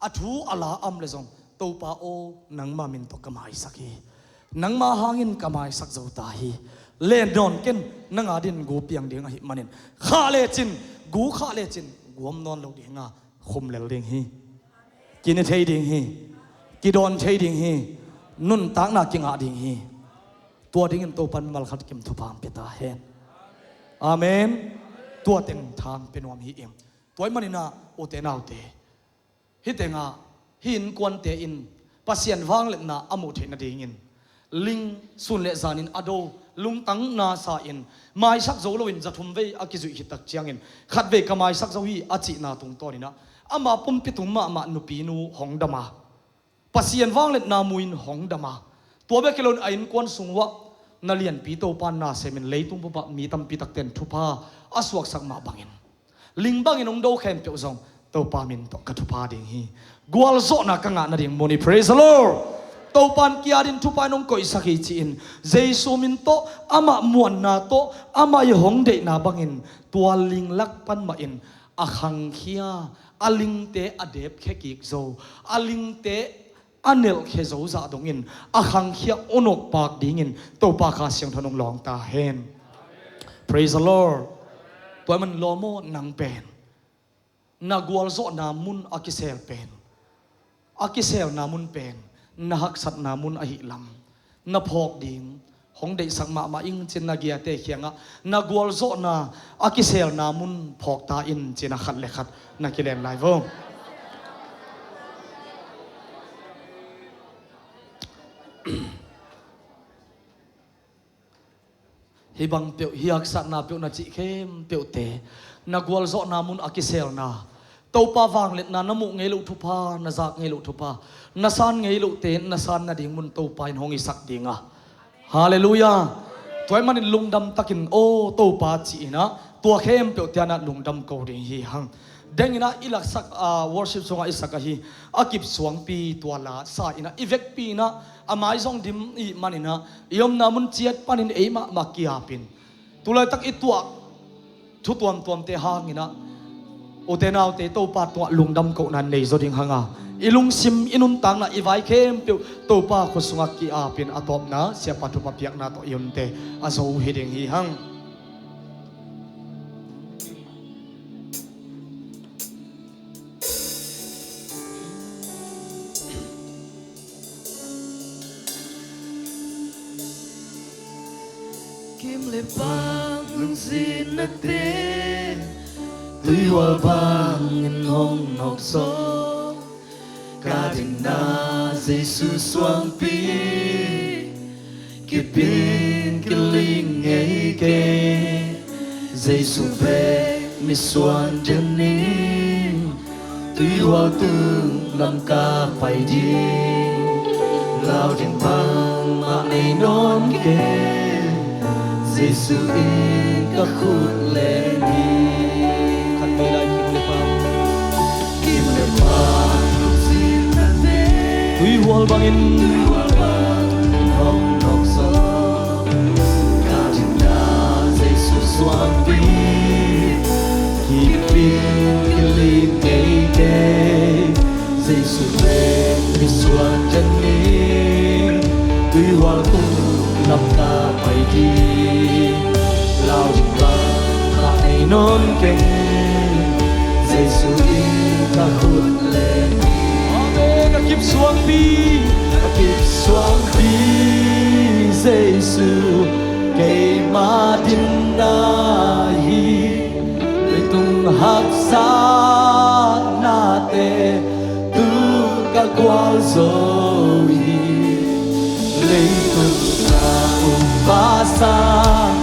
a thu a la om leh zong, Topa aw, nangma min tawh ka maisak hi. Nangma hangin ka maisak zo ta hi. Len nawn ken, nang adingin gu piang ding ahih manin, khah lecin, gu khah lecin, guam nawn lo ding a, khum lel ding hi. Kine thei ding hi. Kidawn thei ding hi. Nuntakna kingah ding hi. Tua dingin Topa'n mimal khat kim thupha hong pia ta hen. Amen. Tua teng tha hong pia nuam hi ing. Tua ahih manin ah, ute naute, hih tengah, hih innkuante in Pasian vangliatna a muh theih nadingin ling sun le zanin a do, lungtang nasa in, maisak zo loin za thum vei a kizuih khit tak ciangin, khatvei ka maisak zo hi, a cihna tungtawnin ah, ama pumpi tung mahmah nupinu hong dam a, Pasian vangliatna mu-in hong dam a, tua bek hi loin a innkuan sung uah na lianpi Topa'n na semin, leitung bup ah mi tampi takte'n thupha a suaksak mah bangin, ling bangin hong do khempeuh zong Topa min tawh ka thupha ding hi. Gualzawhna ka ngah nading mun hi. Praise the Lord. Topa'n kia dingin thupha in hong koihsak hi, ci-in, Jesu min tawh, amah muanna tawh, amah i hong deihna bangin, tua ling lak pan mahin a khangkhia, a lingte a depkhia kik zo, a lingte a nelhkhia zo zah dongin a khangkhia, a nawkpak dingin Topa Kha Siangtho in hong lawng ta hen. Praise the Lord. Tua ahih manin lawm aw, nang pen, na gualzawhna mun a kisel pen, a kiselna mun pen na haksatna mun ahih lam na phawk ding hong deihsak mahmah ing, ci-in na giate kiangah, na gualzawhna a kiselna mun phawk ta in, ci-in a khat le khat na kilen lai vo. Hih bang peuh, hih haksatna peuh na cih khempeuhte, na gualzawhna mun a kiselna, Topa vangliatna na muh ngei loh thupha, na zak ngei loh thupha, na san ngei lohte na san nading mun Topa in hong hisak ding a. Halleluiah. Tua ahih manin lungdam takin, aw Topa, ci-in ah, tua khempeuhte adingin ah lungdam ko ding hi hang. Dengin ah i laksak, ah, worship sungah i sak ahi, A Kip Suangpi, tua la sa-in ah, i vekpi-in ah, a mai zong dim i hih manin ah, i omna mun ciat panin ei mahmah ki-apin, tu laitak i tuah thu tuamtuamte hangin ah, ute naute, Topa tungah lungdam kohna nei zaw ding hang a, i lungsim, i nuntakna, i vai khempeuh Topa khut sungah ki-apin, a tawpna Siapa thupha piakna tawh i hunte a zo hi ding hi hang. Kim le pang lungsinnate, tuihual bangin hong nawk zaw. Ka dinna Jesu suangpi, kipin kiling ngei kei. Jesu bek misuan den ning, tuihual tung lam ka pai ding. Lau ding bangmah nei nawn kei, Jesu in ka khut leng hi. Khat vei lai, kim le pang. Kim le pang lungsinnate, tuihual bangin, tuihual bangin hong nawk zaw. Ka dinna Jesu suangpi, kipin kiling ngei kei. Jesu bek misuan den ning, tuihual tung lam ka pai ding. Lau ding bangmah nei nawn keng, Jesu in ka khut leng hi. Amen. A Kip suangpi, a Kip suangpi, Jesu keima dinna hi. Leitung haksatnate tu ka gualzo hi. Leitung a upa sang,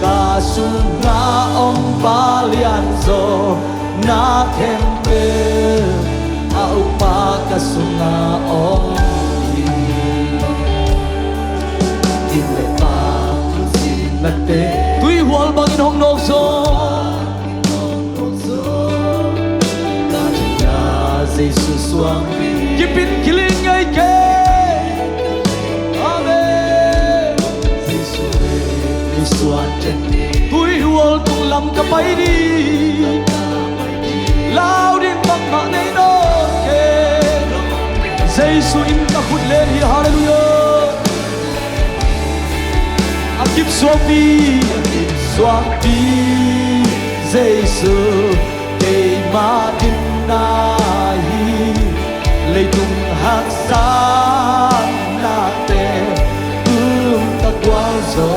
ka sungah om pa lianzaw, na khempeuh a upa ka sungah om hi. Kim le pang lungsinnate, tuihual bangin hong nawk zaw. Ka dinna Jesu suangpi, kipin kiling ngei kei. Amen. Jesu bek Tuihual tunglam ka pai ding, lau ding bangmah nei nawn kei. Jesu in ka khut len hi, halleluiah. A kip suakpi, a kip suakpi, Jesu keima dinna hi. Leitung haksatnate tung ka gualzo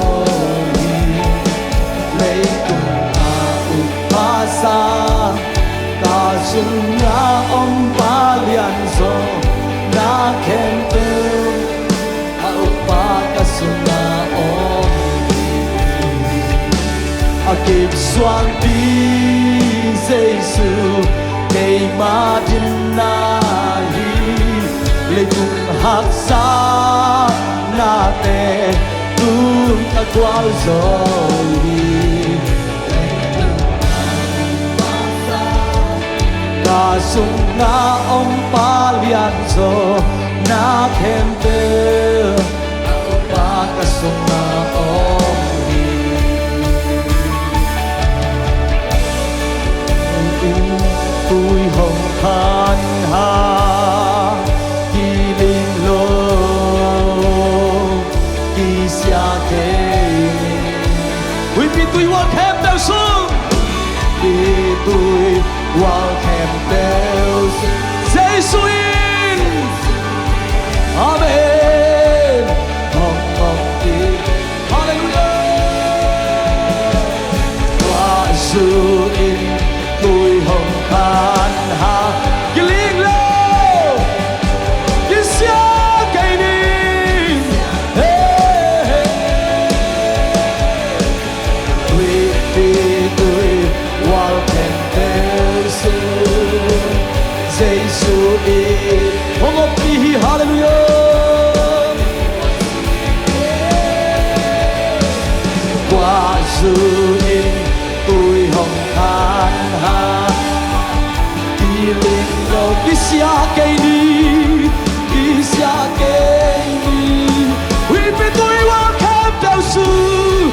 hi. Leitung a upa sa, ka sunga om Pa Lianzaw, na khempeuh a upa ka sunga om hi. A kip suakpi Jesu keima dinna hi. Leitung haksatnate tung ka gualzo hi. Ka sunga om Pa Lianzaw, na khempeuh a upa ka sunga om hi. Tuihong khan ha, kiling lo, kisia kei. Huipi tuihual khempeuh sung, huipi tuihual khempeuh sung, Jesu in. Amen. Hong hong ti. Halleluiah. Tua zu in tuihong khan ha, kiling lo, kisia kei ni. Hey, hey. Huipi tuihual khempeuh sung, Jesu in hong ompi hi, halleluiah. Kua zu in tuihong khan ha, kiling lo, kisia kei ni, kisia kei ni. Huipi tuihual khempeuh sung,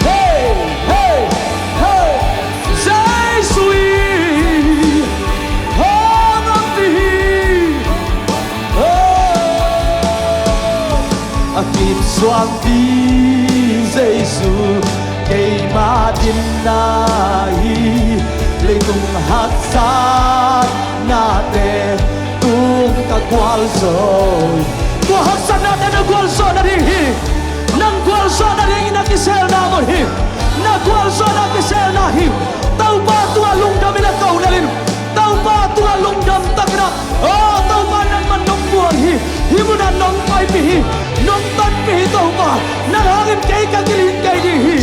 hey, hey, hey. Jesu in hong ompi hi. Oh. A kip suakpi Jesu keima dinna hi. Leitung haksatnate tung ka gualzo hi. Tua haksatnate na gualzawh nading hi. Nang gualzawh nadingin a kiselna om hi. Na gualzawhna a kiselna hi. Topa tungah lungdamin a ko nading. Topa tungah lungdam takin ah, oh, Topa, nangman nong muang hi. Hih munah nong paipih hi. Nong tonpih hi, Topa. Nang hangin kei ka kiling kei ding hi.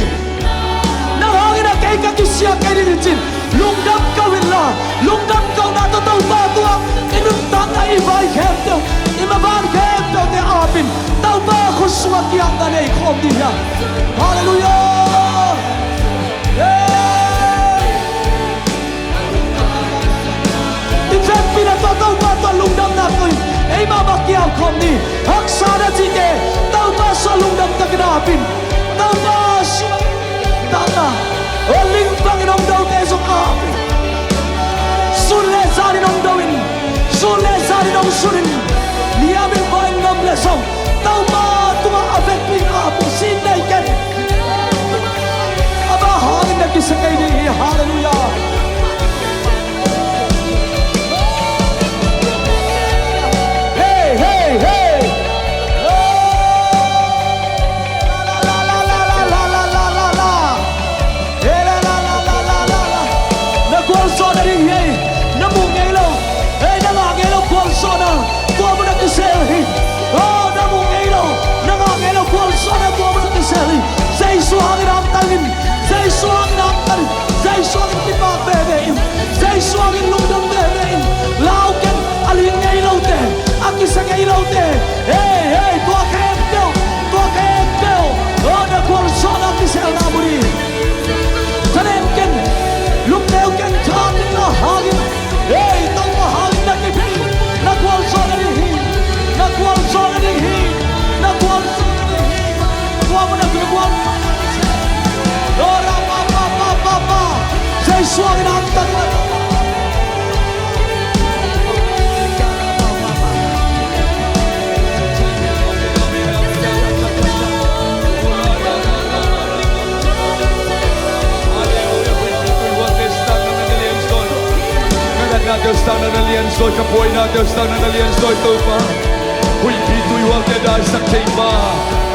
Nang hangin ah kei ka kisia kei ding hi, ci-in lungdam ko inla, lungdam kohna tawh Topa tungah i nuntakna, i vai khempeuh, i maban khempeuhte apin Topa khut sungah kiatna nei khawm ding hi hang. Halleluiah. Hey! I vekpi-in ah tua Topa tungah lungdamna tawh eimah mah kiat khawm ni. Haksatna cihte Topa sungah lungdam takin apin, Topa sungah takna, oh, ling bangin hong dote zong apin, sun le zanin hong do-in, sun le zanin hong sun-in, niamin vanin om leh zong Topa tungah a vekpi-in apin, sin nei ken. Amah hangin na kisia kei ding hi. Halleluiah. Hey, hey, hey. Nang na lianzaw hi, ka buainate uh sang nang na lianzaw hi Topa. Huihpi tuihualte daisak thei pa,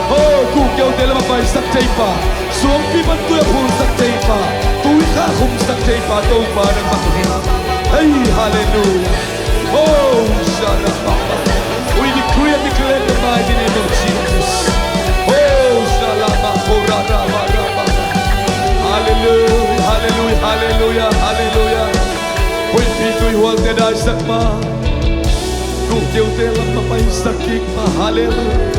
oh, guhkeute lam a paisak thei pa, suangpi pan tui a phulsak thei pa, tui kha khumsak thei pa Topa nangmah hi. Hei, halleluiah. Oh, shalababa. We decree and declare the mighty name of Jesus. Oh, shalababa. Halleluiah, halleluiah, halleluiah, halleluiah. Huihpi tuihualte daisak ma, guhkeute lam a paisak kik ma. Halleluiah.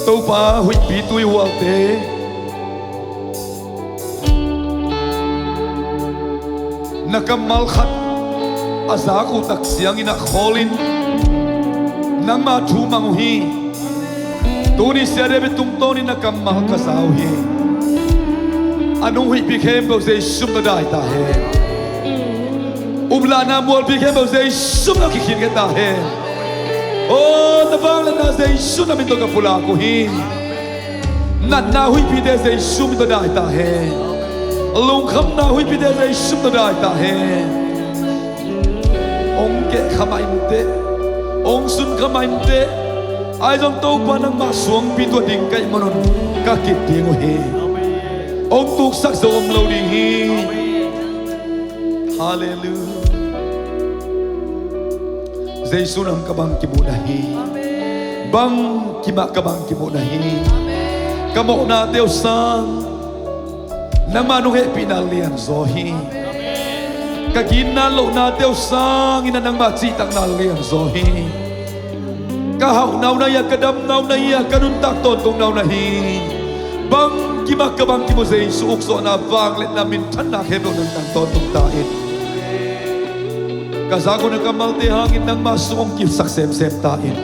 Topa, huihpi tuihualte na kammal khat a zak uh tak ciangin a khawlin nangmah thu mang uh hi. Tuni Sia David tungtawnin na kammal ka za uh hi. A nung huihpi khempeuh Jesu min tawh dai ta hen. Uplahna mualpi khempeuh Jesu min tawh kikhin khe ta hen. Oh, na vangliatna Jesu na min tawh ka pulak uh hi. Natna huihpite Jesu min tawh dai ta hen. Lungkhamna huihpite Jesu min tawh dai ta hen. Hong kehkha mah inteh, hong sunkha mah inteh. Ahi zong Topa nangmah suangpi tua ding ka hih manun ka kip ding uh hi. Hong tuksak zo om lo ding hi. Halleluiah. Jesu nang ka bangkim uh na hi. Bangkimah ka bangkim uh na hi. Ka mawhnate uh sang nangmah nong hehpihna lianzaw hi. Ka ginna lohnate uh sangin a nangmah cihtakna lianzaw hi. Ka hauhna uh na hi a, ka damna uh na hi a, ka nuntak tawntungna uh na hi. Bangkimah ka bangkim uh Jesu, ukzawhna, vangliatna, minthanna khempeuh nang tang tawntung ta in. Ka zak uh na kammalte hangin nangmah sung hong kipsak semsem ta in.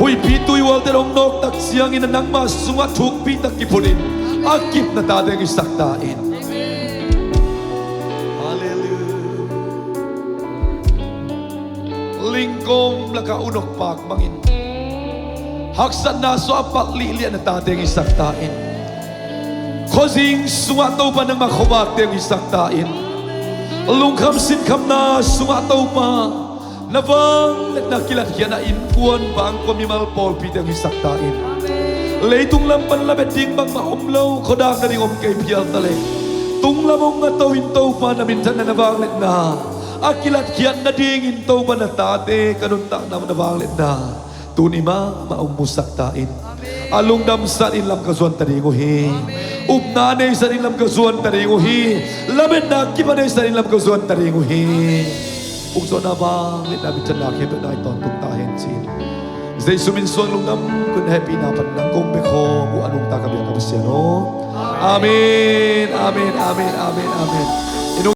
Huihpi tuihualte hong nawk tak ciangin a nangmah sungah thukpi tak kiphunin a kipna tate hong hisak ta in. Halleluiah. Lingkawm lakah unok pak bangin haksatna suah a palh lihliah na tate hong hisak ta in. Khuazing sungah Topa nangmah khuavakte hong hisak ta in. Lungkham sinkhamna sungah Topa na vangliatna kilatkhiatna innkuan, bangkua, mimal pawlpite hong hisak ta in. Leitung lam pan lamet ding bangmah om lo, khuadak nading om kei phial ta leh, tunglam hong ngato in Topa na minthanna, na vangliatna a kilatkhiat nadingin Topa na tate ka nuntakna, na vangliatna tuni mahmah hong musak ta in. A lungdamsat in lam ka zuan ta ding uh hi. Upna a neisat in lam ka zuan ta ding uh hi. Lametna kip a neisat in lam ka zuan ta ding uh hi. Ukzawhna, vangliatna, minthanna khempeuh nai tawntung ta hen ci-in Jesu min suang lungdam, kun hehpihna pan nang kong bek khawm uh a nungta ka biak ka Pasian aw. Amen, amen, amen, amen, amen.